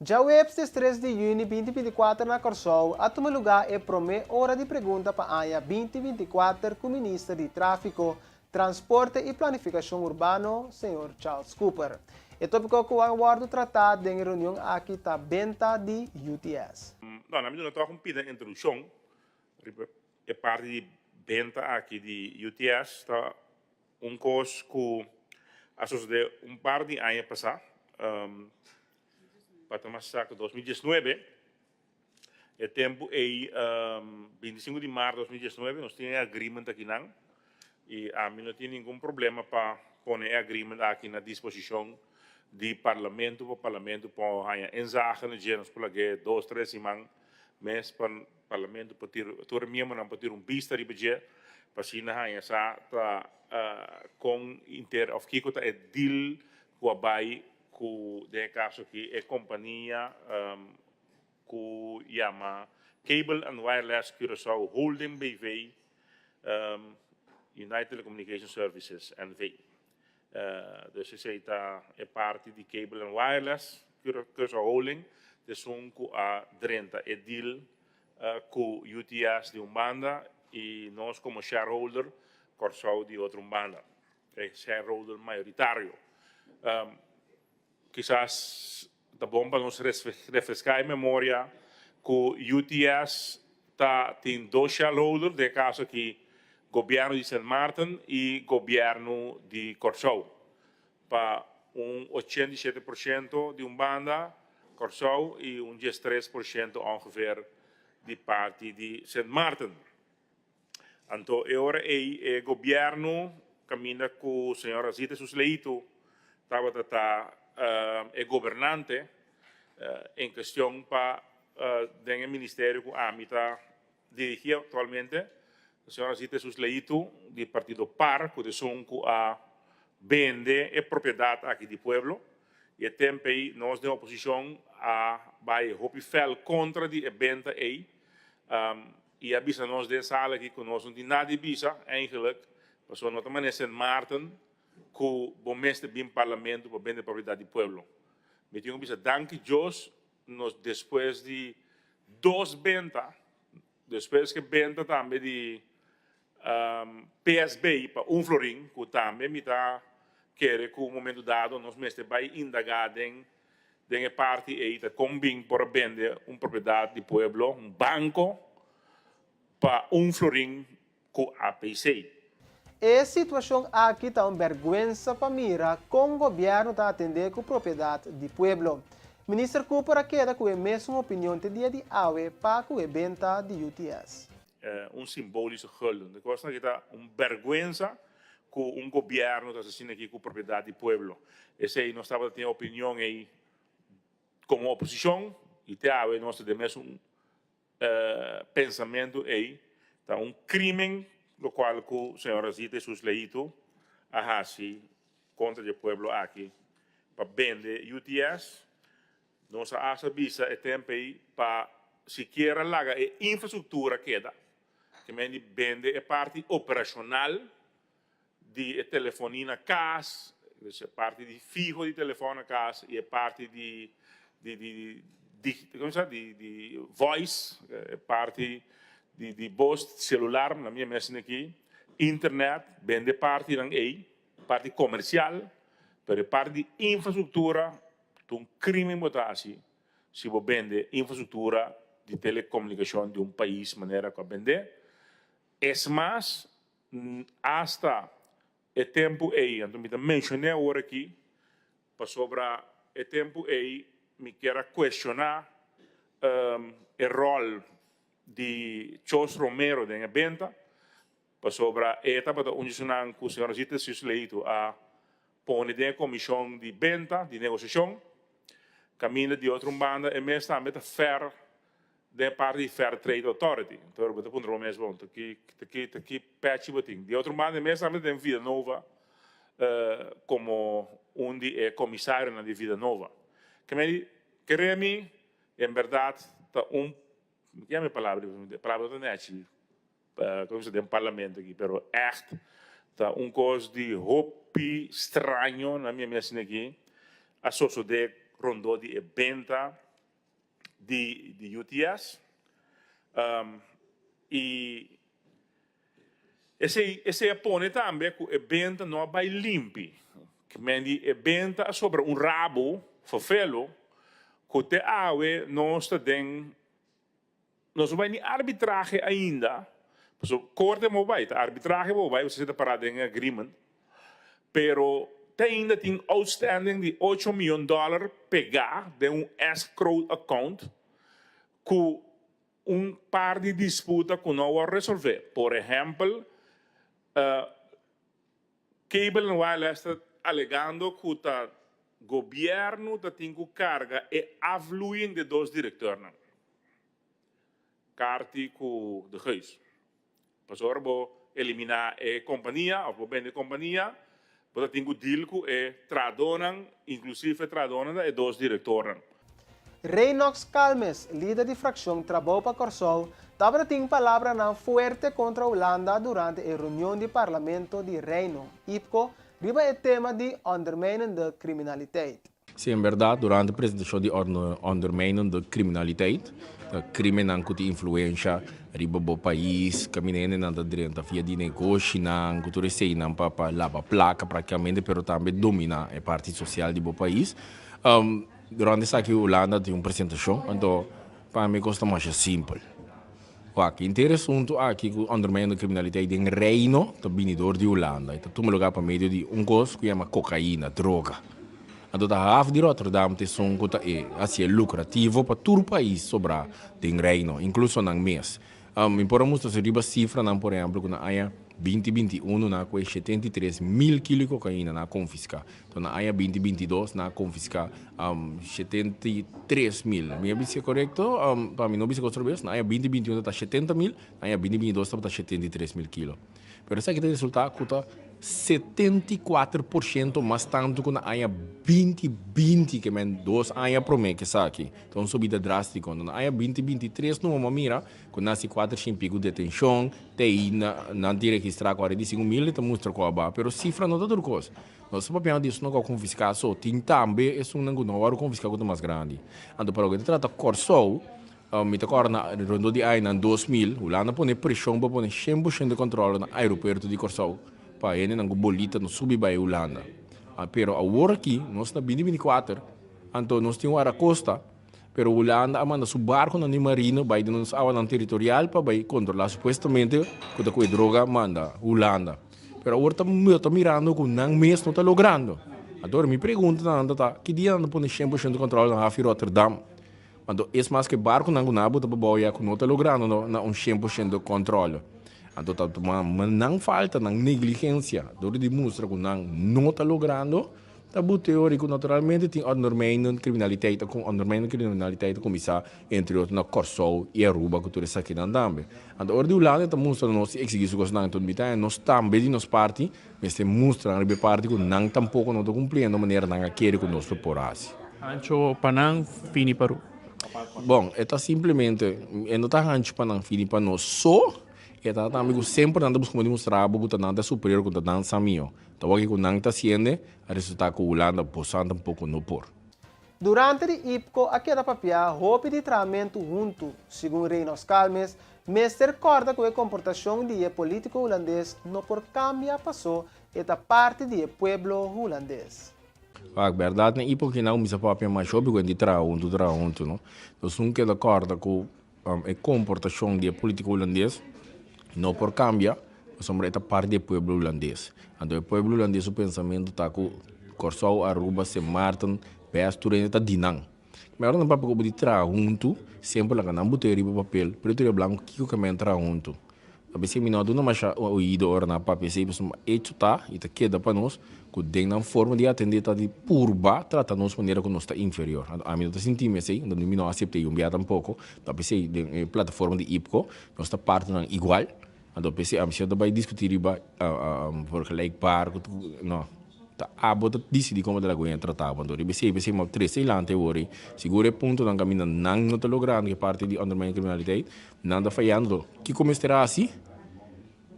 Djaweps des tres di yüni 2024 na Kòrsou a tuma lugá e promé ora di pregunta pa aña 2024 ku Minister di Tráfiko, Transporte i Planifikashon Urbano, señor Charles Cooper. E tópiko ku a wòrdu tratá den e reunion aki ta benta di UTS. No, na mi duna tòg un pida introdukshon riba e parti di benta aki di UTS. Ta un kos ku a sosodé un par di aña pasá, pa ta mas eksakto 2019. E tempu ei, 25 di mart 2019, nos tin e agreement akinan i ami no tin ningun problema pa pone e agreement aki na disposishon di Parlamento pa Parlamento por haña inzage na dje. Nos por lag'é dos, tres siman mes pa Parlamento por tira, tur e miembronan por tira un bista riba dje pa asina haña sa ta kon inter òf kiko ta e deal ku a bai ku den e kaso aki e kompania ku yama Cable and Wireless Curaçao Holding BV United Telecommunication Services NV. Dus esei ta e parti di Cable and Wireless Curaçao Holding ta esun ku a drenta e deal ku UTS di un banda i nos komo shareholder Kòrsou di otro un banda, e shareholder mayoritario. Kisas ta bon pa nos refreská e memoria ku UTS ta tin dos shareholder, den e kaso aki gobièrnu di Sint Maarten i gobièrnu di Kòrsou. Pa un 87 por shento di un banda Kòrsou i un 13 por shento ongeveer di parti di Sint Maarten. Anto e ora ei e gobièrnu kaminda ku señor Azita Susleito tabata ta e gobernante en kestion pa den e ministerio ku ami ta dirigí aktualmente, señor Azita Susleito di partido par ku ta esun ku a bende e propiedat aki di pueblo i e tempu ei nos den oposishon a bai hopi fèl kontra di e benta ei. I a bisa nos den sala aki ku nos no tin nada di bisa eigenlijk, pasobra no ta manera Sint Maarten ku bo mester bin parlamento pa bende propiedad di pueblo. Mi tin ku bisa danki Dios nos despues di dos benta, despues ke benta tambe di PSB pa un florin, ku tambe mi ta kere ku un momento dado nos mester bai indaga den Den e parti ei ta kon bin por a bende un propiedat di pueblo, un banko, pa un florin ku APC. E situashon aki ta un bèrgwensa pa mira kon gobièrnu ta atendé ku propiedat di pueblo. Minister Cooper a keda ku e mesun opinion te dia di awe pa ku e benta di UTS. Un simbolische gulden. De kosnan aki ta un bèrgwensa ku un gobièrnu ta asina aki ku propiedat di pueblo. Esei nos tabata tin e opinion ei komo oposishon i te awe nos ta den mesun pensamentu ei ta un crimen locual cu señora Zita y sus leito a haci contra di e pueblo aki pa bende UTS. Nos a hasta bisa e tempo ei pa sikiera laga e infrastructura keda, ke men di bende e parti operacional di e telefonie na cas, dus e parti di fiho di telefon na cas y e parti di di di di como sa di di voice, e parti di di bos celular na mi mes aki, internet, bende partinan ey, parti comercial, pero e parti di infrastructura ta un crimen bo ta haci si bo bende infrastructura di telecomunicacion di un pais manera cu a bende. Es mas, Asta e tempu ei, anto mi ta menshon'é awor aki, pasobra e tempu ei mi kier a kuestioná e ròl di Chos Romero den e benta, pasobra e tabata un di esunnan ku señor Zita Cisleito a pone den e komishon di benta, di negosiashon, kaminda di otro un banda e mes tambe ta fèr Den e parti di Fair Trade Authority. Entonces bo ta puntra bo mes, bon, ta ki, ta ki, ta ki pechi bo tin? Di otro banda e mes tambe ta den Vida Nova como un di e comisarionan di Vida Nova. Ke men di, kere mi, en berdad ta un, mi ke yama e palabra, e palabra no ta nechi, como se den parlamento aki, pero echt ta un cos di hopi straño na mi mes aki a sosode rondó di e benta di di UTS y esey esey a pone tambe cu e benta no a bay limpi. Men di e benta a sobra un rabo fofelo cu te awe nos ta den nos no bay ni arbitrahe ainda pasobra corte bo bay ta arbitrahe bo bay pasobra esey ta para den e agreement. Pero te ainda tin outstanding di ocho miyon dòler pegá den un escrow account ku un par di disputa ku no a wòrdu resolvé. Por ehèmpel, Cable and Wireless ta alegando ku ta gobièrnu ta tin ku karga e afloeiing di e dos direktornan, Carty ku De Geus. Pasobra bo eliminá e kompania òf bo bende e kompania, bo ta tin ku deal ku e trahadónan, inklusive e trahadónan ta e dos direktornan. Reynox Calmes, lider di frakshon Trabou pa Kòrsou, tabata tin palabranan fuerte kontra Hulanda durante e reunion di Parlamento di Reino, IPCO, riba e tema di ondermijnende criminaliteit. Si en berdad durante presentacion di ondermijnende criminaliteit, ta crimennan cu tin influencia riba bo pais, caminda hendenan ta drenta via di negoshinan cu tur eseinan pa pa laba placa practicamente pero tambe domina e parti social di bo pais. Durante esaki Hulanda tin un presentacion, anto pa mi cos ta masha simpel. Wak, henter asuntu aki ku ondermijnende kriminaliteit den Reino ta bini dor di Hulanda. E ta tuma lugar pa medio di un kos ku yama kokaina, droga. Anto ta haf di Rotterdam ta esun ku ta e hasié lukrativo pa tur pais sobrá den Reino, inkluso nan mes. Mi por a mustra su riba sifranan, por ehèmpel, ku na aña binti binti i unu nan a kohe 73,000 kilo di kokaina nan a konfiská. Enton na aña binti binti i dos nan a konfiská 73,000. Mi a bisa korekto? Pa mi no bisa kos robes. Na aña binti binti i unu tabata 70,000, na aña binti binti i dos tabata 73,000 kilo. Pero esaki ta resultá ku ta 74 por shento mas tantu ku na aña binti binti, ke men dos aña promé ku esaki. Ta un subida drástiko. Na aña binti binti i tres numa bo a mira ku nan hasi kuater shin piku detenshon, te ei nan tin registrá 45,000 i ta mustra ku a baha. Pero sifra no ta tur kos. Nos ta papiando di esunnan ku a konfiská so, tin tambe esunnan ku no a wòrdu konfiská ku ta mas grandi. Anto pa loke ta trata Kòrsou, mi ta kòrda na rondó di añanan 2000, Hulanda pone preshon pa pone 100% kòntròl na aeropuerto di Kòrsou pa hendenan ku bolita no subi bai Hulanda. Pero awor aki nos na binti binti kuater, anto nos tin warakosta, pero Hulanda a manda su barkonan di marino bai den nos awanan teritorial pa bai kontrolá supuestamente ku ta ku e droga manda Hulanda. Pero awor ta ta mirando ku nan mes no ta logrando. Anto mi pregunta na nan ta ta, ki dia nan ta pone 100% kòntròl na hafi Rotterdam? Anto es mas ku e barkunan ku nan a bota pa bou ya ku no ta logrando na un 100% kòntròl. Anto ta tuma nan falta, nan negligensia dor di mustra ku nan no ta logrando. Ta bu teori ku naturalmente tin ondermijnend kriminaliteit ku ondermijnend kriminaliteit ta kuminsá entre otro na Kòrsou i Aruba ku tur esakinan tambe. Anto ora di Hulanda ta mustra nos i eksigí su kosnan anto mitá nos tambe di nos parti mester mustra riba e parti ku nan tampoko no ta kumpliendo manera nan a kere ku nos lo por hasi. Hancho pa nan, fini pa Aruba. Bon, e ta simplemente e no ta hancho pa nan fini pa nos so, e ta tambe ku semper nan ta buska di mustra bo ku ta nan ta superior ku ta nan sa mihó. Ta wak ku nan ta hasiende a resultá ku Hulanda bosan tampoko no por. Durante di IPKO a keda papia hopi di trahamentu huntu, segun Reynolds Calmes, mester kòrda ku e komportashon di e polítiko hulandes no por kambia pasó e ta parti di e pueblo hulandes. Wak, bèrdat na IPKO kinan kuminsá papia mas hopi ku e di traha huntu traha huntu no. Nos un keda kòrda ku E komportashon di e polítiko hulandes no por kambia pasobra e ta parti di e pueblo hulandes. Anto e pueblo hulandes su pensamentu ta ku Kòrsou, Aruba, Sint Maarten, bes tur hende ta di nan. Mi ora nan papia ku bo di traha huntu, semper laga nan bot'e riba papel, pretu riba blanku kiko ke men traha huntu. A bes mi no a duna masha oido ora nan a papia esei pasobra echo ta i ta keda pa nos ku den nan forma di atendé ta di purba trata nos manera ku nos ta inferior. Anto ami no ta sinti mi esei, anto mi no a asepta ei un bia tampoko. Ta p'esei den e plataforma di IPCO nos ta partnernan igual. Anto p'esei ami si no ta bai diskutí riba vergelijkbaar ku no. Ta abo ta disidí komo ta laga un trata bo. Anto riba esei p'esei mi a trese adelante awor ei. Sigur e puntonan kaminda nan no ta logrando ku e parti di ondermijning kriminaliteit. Nan ta fayando. Kiko mester hasi?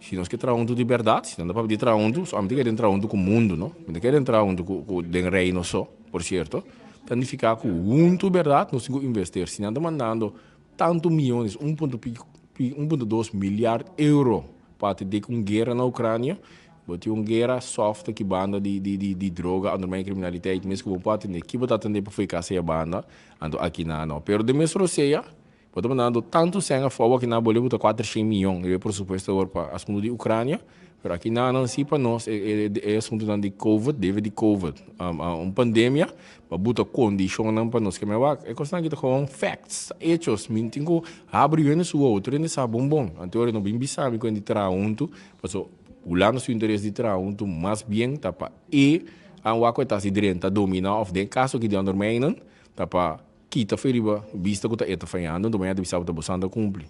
Si nos ke traha huntu di bèrdat, si nan ta papia di traha huntu, so ami ta kere traha huntu ku mundu, no? Mi ta kere traha huntu ku ku den Reino so, por sierto. Ta nifiká ku huntu bèrdat nos tin ku invester. Si nan ta mandando tantu miyones, un punto piko, 1.2 milyard euro pa atendé ku un guera na Ukrania, bo tin un guera soft aki banda di di di di droga, andermijn kriminaliteit, mes ku bo por atendé. Ki bo ta atendé pa fo'i kasa e banda? Anto aki nan no. Pero den mes rosea, Bo ta mandando tantu sèn afó awor aki nan bolbe bo ta 400 miyon riba e presupuesto awor pa asuntu di Ucrania, pero aki nan nan si pa nos e e asuntunan di covid, debe di covid, un pandemia pa buta kondishonnan pa nos ke mewak. E kosnan aki ta gewoon facts, ta hechos, mi tin ku habri hende su wowo, tur hende sa bon bon. Anto ora no bin bisa mi ku hende traha huntu, paso Hulanda su interes di traha huntu mas bien ta pa e a wak ku e ta hasi drenta domina òf den kaso aki di ondermijnen ta pa Kita fe riba bista ku ta e ta fayando, anto mañana ta bisa bo ta bo santa kumpli.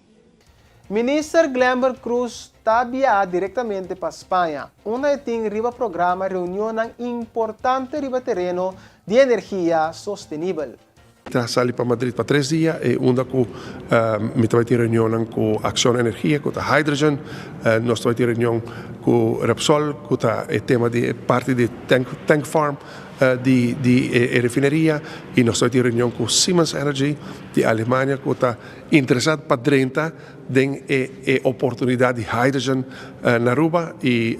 Minister Glenbert Croes ta biaha direktamente pa Spaña, unda e tin riba programa reunionnan importante riba tereno di energia sostenibel. Ta sali pa Madrid pa tres dia e unda ku mi ta bai tin reunionnan ku Acciona Energia ku ta hydrogen, nos ta bai tin reunion ku Repsol ku ta e tema di e parti di tank tank farm. di di e refineria y nos ta tin reunion cu Siemens Energy di Alemania cu ta interesa pa drenta den e e oportunidad di hydrogen na Aruba y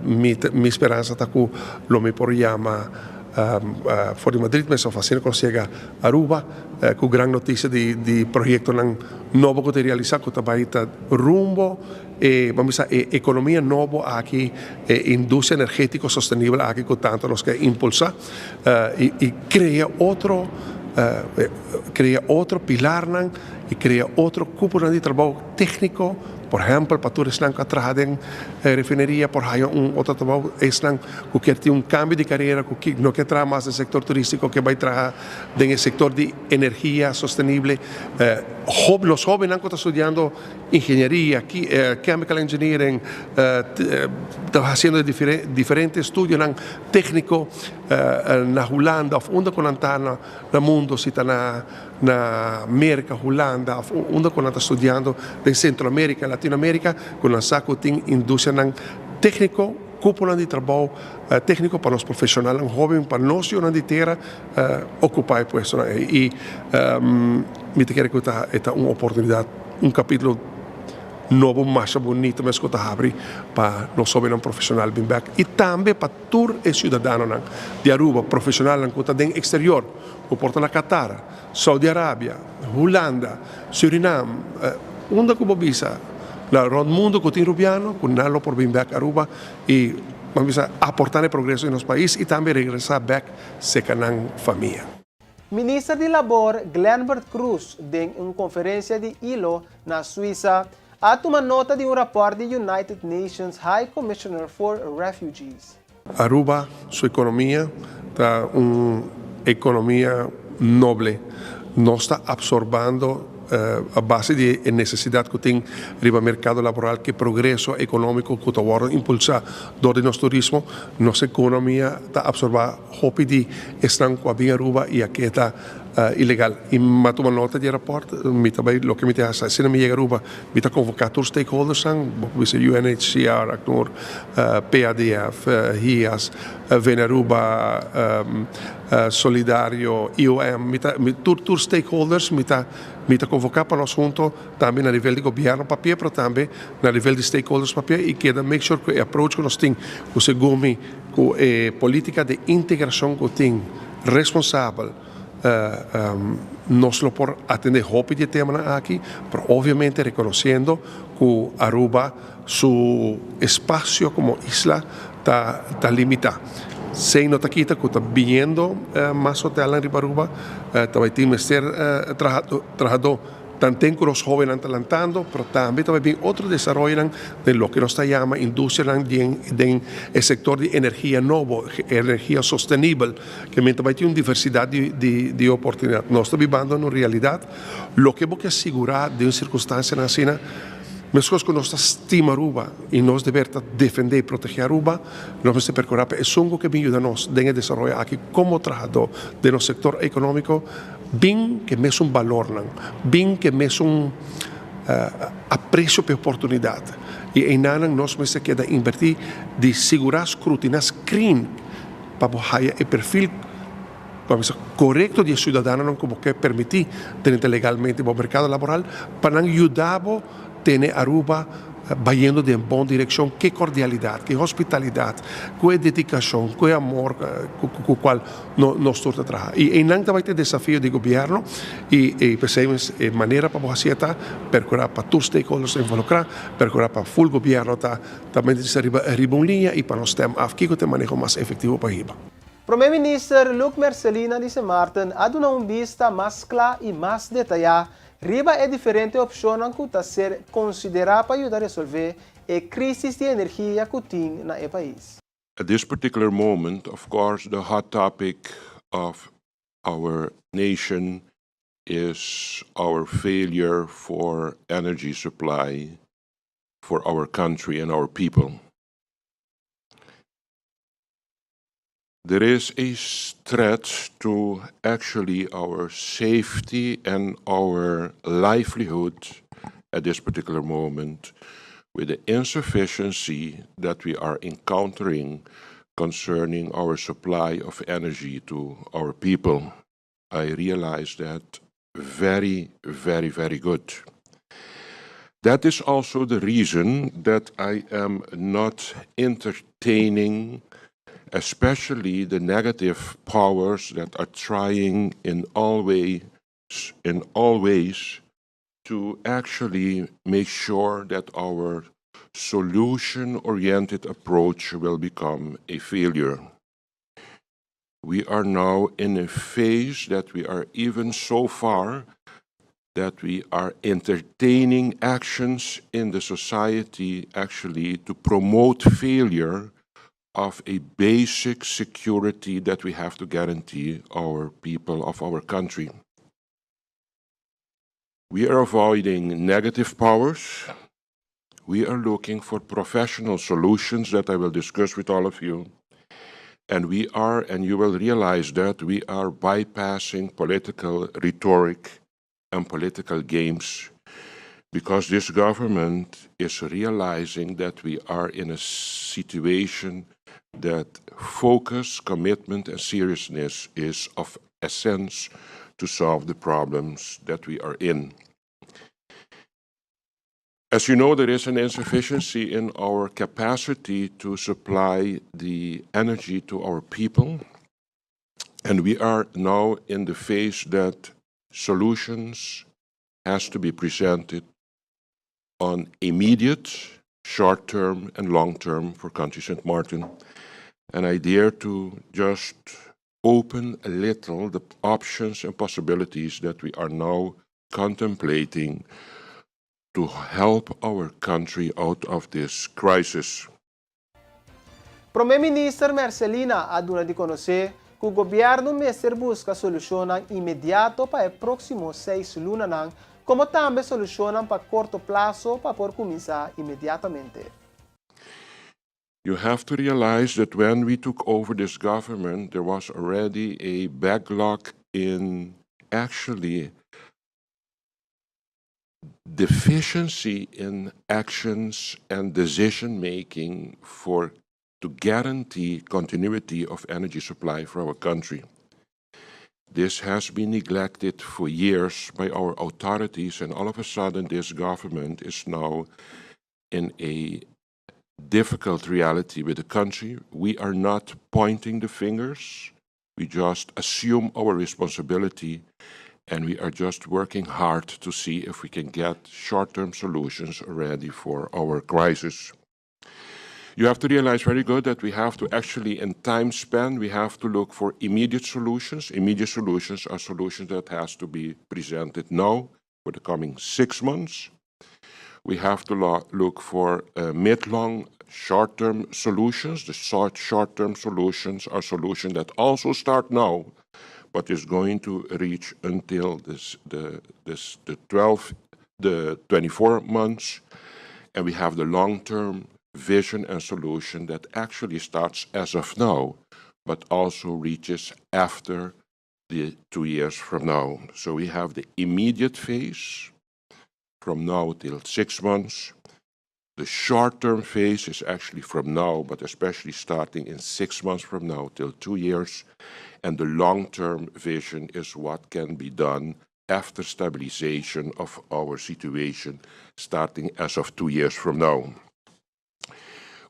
mi mi speransa ta cu lo mi por yama for di Madrid mes of asina cu nos yega Aruba cu gran noticia di di proyectonan nobo cu ta realisa cu ta bay ta rumbo E, ban bisa, e ekonomia nobo aki, e industria energetiko sostenibel aki ku tantu nos ke impulsá i i krea otro krea otro pilarnan i krea otro kuponan di trabou tékniko, por ehèmpel pa tur esnan ku a traha den refineria por haña un otro trabou, esnan ku kier tin un kambio di karera ku no ke traha mas den sektor turístiko ke bai traha den e sektor di energia sostenible. Los hóbennan ku ta studiando Ingenieria, chemical engineering, ta haciendo diferente estudionan tecnico na Hulanda of unda cu nan ta na mundo, si ta na Merca, Hulanda of unda cu nan ta studiando den Centro America, Latino America, cu nan sa cu tin industrianan tecnico, cuponan di trabou tecnico pa nos profesionalnan hoben, pa nos yunan di tera ocupa e puestonan ey. Y mi ta kere cu e ta un oportunidad. Un capítulo nobo masha bunito mes cu ta habri pa nos hobennan profesional bin bek y tambe pa tur e ciudadanonan di Aruba, profesionalnan cu ta den exterior, cu por ta na Qatar, Saudi Arabia, Hulanda, Surinam, unda cu bo bisa. na rond mundo cu tin Rubiano cu nan lo por bin bek Aruba y ban bisa aporta na e progreso di nos pais y tambe regresa bek seca nan famia. Minister di Labor Glenbert Croes den un conferencia di ILO na Suiza a tuma nota di un rapport di United Nations High Commissioner for Refugees. Aruba su economia ta un economia noble. Nos ta absorbando a base di e necesidad cu tin riba mercado laboral cu e progreso economico cu ta wordo impulsa door di nos turismo, nos economia ta absorba Hopi di esnan ku a bin Aruba i a keda ilegal. I mi a tuma nota di e rapòrt. Mi ta bai loke mi ta hasi asina mi yega Aruba mi ta konvoká tur stakeholdersnan, bo por bisa UNHCR, ACNUR, PADF, HIAS, Venearuba, Solidario, IOM, mi ta tur tur stakeholders mi ta mi ta konvoká pa nos hunto tambe na nivel di gobièrnu papia pero tambe na nivel di stakeholders papia i keda make sure ku e approach ku nos tin ku segun mi Ku e politica di integracion ku tin responsabel nos lo por atende hopi di e temanan aki, pero obviamente reconociendo ku Aruba su espacio como isla ta ta limita. Esey no ta kita ku ta biniendo mas hotelnan riba Aruba, ta bay tin mester trahadó. Tanten ku nos hóbennan ta lantando, pero tambe ta bai bin otro desaroyonan den loke nos ta yama industrianan den den e sektor di energia nobo, energia sostenibel, ke men ta bai tin un diversidat di di di oportunidat. Nos ta bibando na un realidat, loke bo ke sigurá den sirkunstansianan asina, meskos ku nos ta stima Aruba i nos deber ta defendé i protegé Aruba, nos mester perkurá pa esun ku ke bin yuda nos den e desaroyo aki komo trahadó den nos sektor ekonómiko, Bin ke mesun balornan, bin ke mesun apresio pa e oportunidat. I einanan nos mester keda invertí di sigurá skrutiná, screen, pa bo haya e perfil pa bisa korekto di e siudadanonan ku bo ke permití drenta legalmente bo merkado laboral pa nan yuda bo tene Aruba bayendo den bon direccion, ke cordialidad, ke hospitalidad, ku e dedicacion, ku e amor ku cual nos tur ta traha. Y eynan ta bay ta e desafio di gobierno y p'esey mes e manera pa bo haci e ta percura pa tur stakeholders ta involucra, percura pa full gobierno ta ta riba riba un liña y pa nos stem af kico ta e maneho mas efectivo pa hiba. Prome Minister Luc Mercelina di Sint Maarten a duna un bista mas cla y mas detaya Riba e diferente opshonnan ku ta ser konsiderá pa yuda resolvé e krísis di energia ku tin na e pais. At this particular moment, of course, the hot topic of our nation is our failure for energy supply for our country and our people. There is a threat to actually our safety and our livelihood at this particular moment with the insufficiency that we are encountering concerning our supply of energy to our people. I realize that very, very, very good. That is also the reason that I am not entertaining especially the negative powers that are trying in all ways, in all ways to actually make sure that our solution-oriented approach will become a failure. We are now in a phase that we are even so far that we are entertaining actions in the society actually to promote failure of a basic security that we have to guarantee our people of our country. We are avoiding negative powers. We are looking for professional solutions that I will discuss with all of you. And we are, and you will realize that we are bypassing political rhetoric and political games because this government is realizing that we are in a situation that focus, commitment, and seriousness is of essence to solve the problems that we are in. As you know, there is an insufficiency in our capacity to supply the energy to our people. And we are now in the phase that solutions has to be presented. on immediate, short-term and long-term for country St. Martin. And I dare to just open a little the options and possibilities that we are now contemplating to help our country out of this crisis. Promé Minister Mercelina a duna di konosé ku gobièrnu mester buska solushonnan inmediato pa e próksimo seis lunanan, komo tambe solushonnan pa korto plaso pa por kuminsá inmediatamente. You have to realize that when we took over this government, there was already a backlog in actually deficiency in actions and decision making for to guarantee continuity of energy supply for our country. This has been neglected for years by our authorities, and all of a sudden, this government is now in a difficult reality with the country. We are not pointing the fingers, we just assume our responsibility and we are just working hard to see if we can get short term solutions ready for our crisis. You have to realize very good that we have to actually, in time span, we have to look for immediate solutions. Immediate solutions are solutions that has to be presented now for the coming 6 months. We have to look for mid-long, short-term solutions. The short-term solutions are solutions that also start now, but is going to reach until this, the, this, the 12, the 24 months. And we have the long-term vision and solution that actually starts as of now, but also reaches after the 2 years from now. So we have the immediate phase from now till 6 months. The short-term phase is actually from now, but especially starting in 6 months from now till 2 years. And the long-term vision is what can be done after stabilization of our situation, starting as of 2 years from now.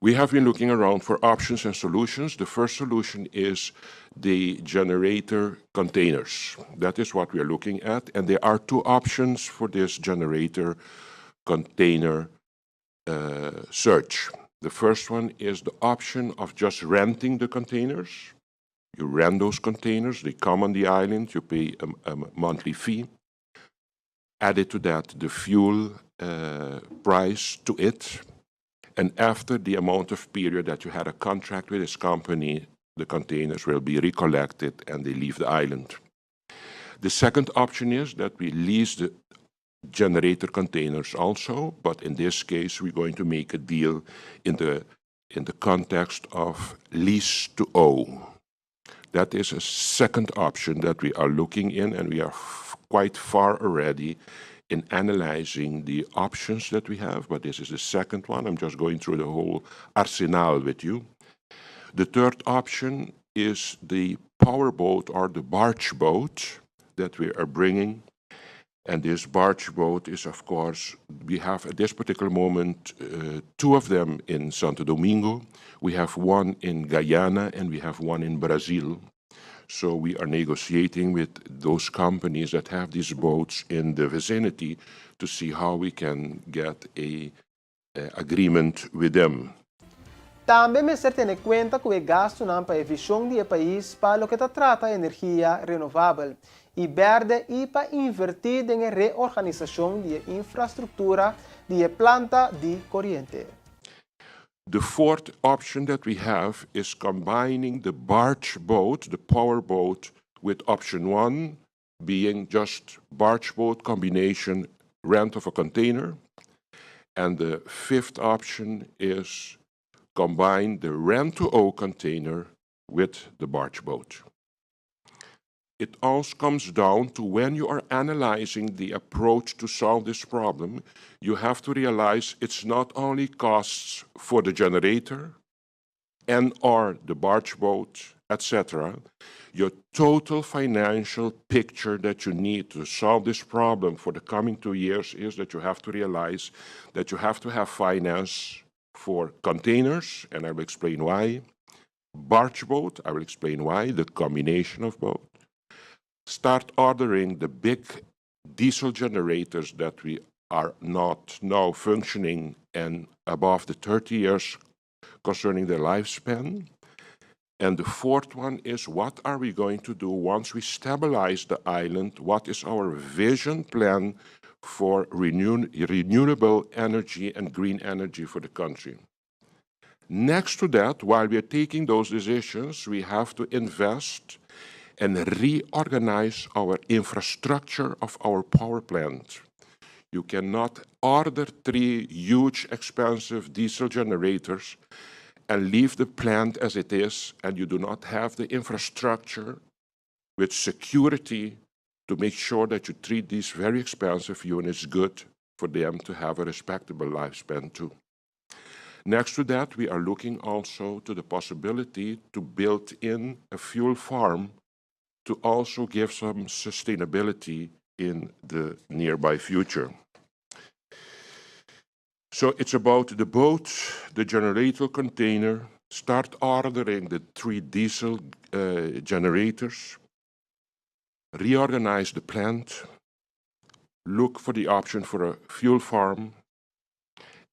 We have been looking around for options and solutions. The first solution is the generator containers. That is what we are looking at, and there are two options for this generator container search. The first one is the option of just renting the containers. You rent those containers, they come on the island, you pay a monthly fee. Added to that, the fuel price to it. And after the amount of period that you had a contract with this company, the containers will be recollected and they leave the island. The second option is that we lease the generator containers also, but in this case, we're going to make a deal in the context of lease to own. That is a second option that we are looking in, and we are quite far already in analyzing the options that we have, but this is the second one. I'm just going through the whole arsenal with you. The third option is the power boat or the barge boat that we are bringing. And this barge boat is, of course, we have at this particular moment two of them in Santo Domingo. We have one in Guyana and we have one in Brazil. So we are negotiating with those companies that have these boats in the vicinity to see how we can get a agreement with them. Tambe mester tene kuenta ku e gastunan pa e vishon di pais pa loke ta trata energia renovabel i bèrdè i pa invertí den reorganisashon di infrastruktura di planta di koriente. The fourth option that we have is combining the barge boat, the power boat, with option one being just barge boat combination rent of a container. And the fifth option is combine the rent to own container with the barge boat. It all comes down to when you are analyzing the approach to solve this problem, you have to realize it's not only costs for the generator and or the barge boat, etc. Your total financial picture that you need to solve this problem for the coming 2 years is that you have to realize that you have to have finance for containers, and I will explain why, barge boat, I will explain why, the combination of both. Start ordering the big diesel generators that we are not now functioning and above the 30 years concerning their lifespan. And the fourth one is what are we going to do once we stabilize the island? What is our vision plan for renewable energy and green energy for the country? Next to that, while we are taking those decisions, we have to invest and reorganize our infrastructure of our power plant. You cannot order three huge, expensive diesel generators and leave the plant as it is, and you do not have the infrastructure with security to make sure that you treat these very expensive units good for them to have a respectable lifespan too. Next to that, we are looking also to the possibility to build in a fuel farm to also give some sustainability in the nearby future. So it's about the boat, the generator container, start ordering the three diesel generators, reorganize the plant, look for the option for a fuel farm,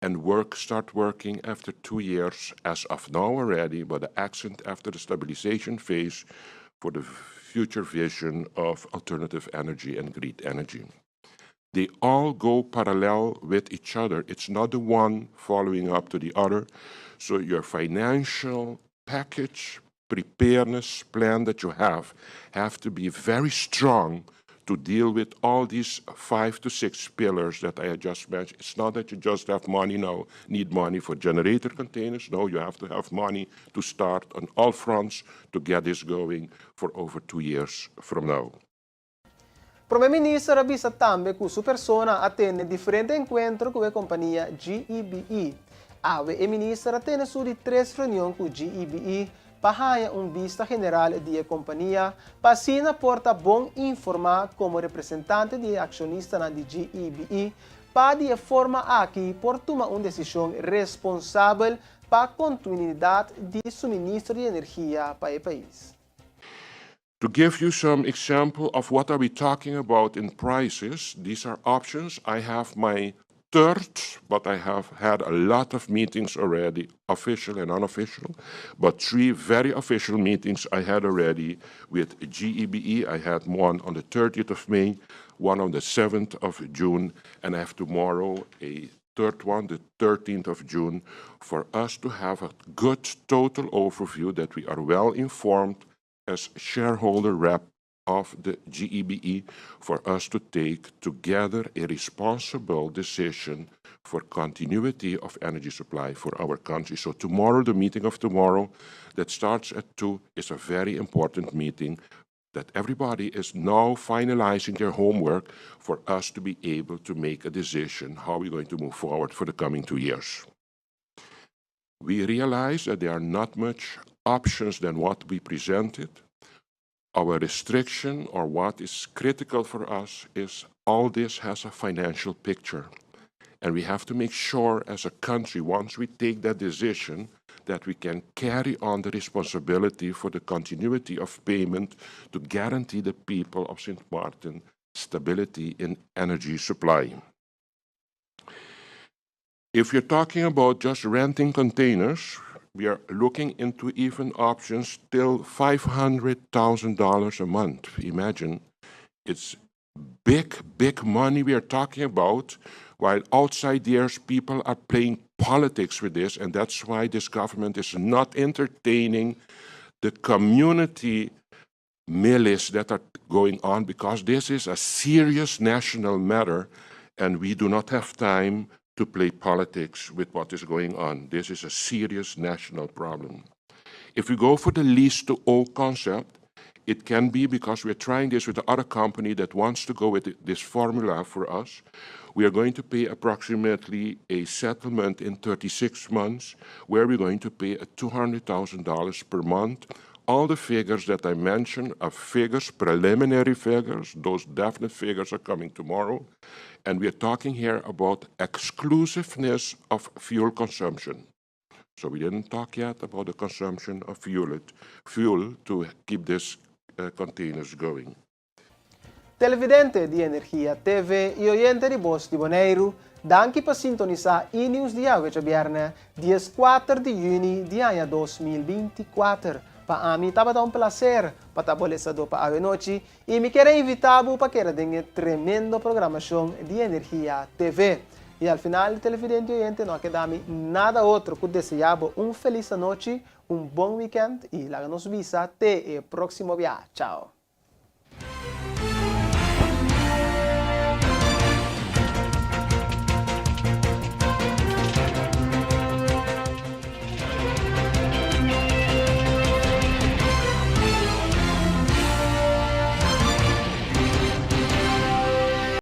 and work start working after 2 years as of now already, but the accent after the stabilization phase for the future vision of alternative energy and green energy. They all go parallel with each other. It's not the one following up to the other. So your financial package, preparedness plan that you have to be very strong to deal with all these five to six pillars that I just mentioned. It's not that you just have money now, need money for generator containers. No, you have to have money to start on all fronts to get this going for over 2 years from now. Promé Minister a bisa tambe ku su persona a tene diferente enkuentro ku e kompania GEBE. Awe e minister a tene su di tres reunion ku GEBE pa haña un bista general di e kompania, pa asina por ta bon informá komo representante di akshonista di GEBE, pa di e forma aki por tuma un desishon responsabel pa kontinuidat di suministro di energia pa e pais. To give you some example of what are we talking about in prices, these are options. I have my third, but I have had a lot of meetings already, official and unofficial, but three very official meetings I had already with GEBE. I had one on the 30th of May, one on the 7th of June, and I have tomorrow a third one, the 13th of June, for us to have a good total overview that we are well informed as shareholder rep of the GEBE for us to take together a responsible decision for continuity of energy supply for our country. So tomorrow, the meeting of tomorrow that starts at 2 is a very important meeting that everybody is now finalizing their homework for us to be able to make a decision how we're going to move forward for the coming 2 years. We realize that there are not much options than what we presented. Our restriction or what is critical for us is all this has a financial picture. And we have to make sure as a country, once we take that decision, that we can carry on the responsibility for the continuity of payment to guarantee the people of St. Martin stability in energy supply. If you're talking about just renting containers, we are looking into even options till $500,000 a month. Imagine, it's big, big money we are talking about, while outside there, people are playing politics with this, and that's why this government is not entertaining the community milities that are going on, because this is a serious national matter, and we do not have time to play politics with what is going on. This is a serious national problem. If we go for the lease to own concept, it can be because we're trying this with the other company that wants to go with this formula for us. We are going to pay approximately a settlement in 36 months, where we're going to pay a $200,000 per month. All the figures that I mentioned are figures, preliminary figures. Those definite figures are coming tomorrow. And we are talking here about exclusiveness of fuel consumption. So we didn't talk yet about the consumption of fuel to keep these containers going. Televidente di Energia TV i oyente di Bos di Boneiru, danki pa sintonisá E-News di awe djabièrnè, 14 di yüni di aña 2024. Pa ami tabata un plaser pa ta bo lesadó pa awe nochi i mi kier a invitá bo pa keda den e tremendo programashon di Energia TV. I al final, televidente i oyente, no a keda mi nada otro ku deseá bo un felis anochi, un bon wikènt i laga nos bisa te e próksimo bia. Chao!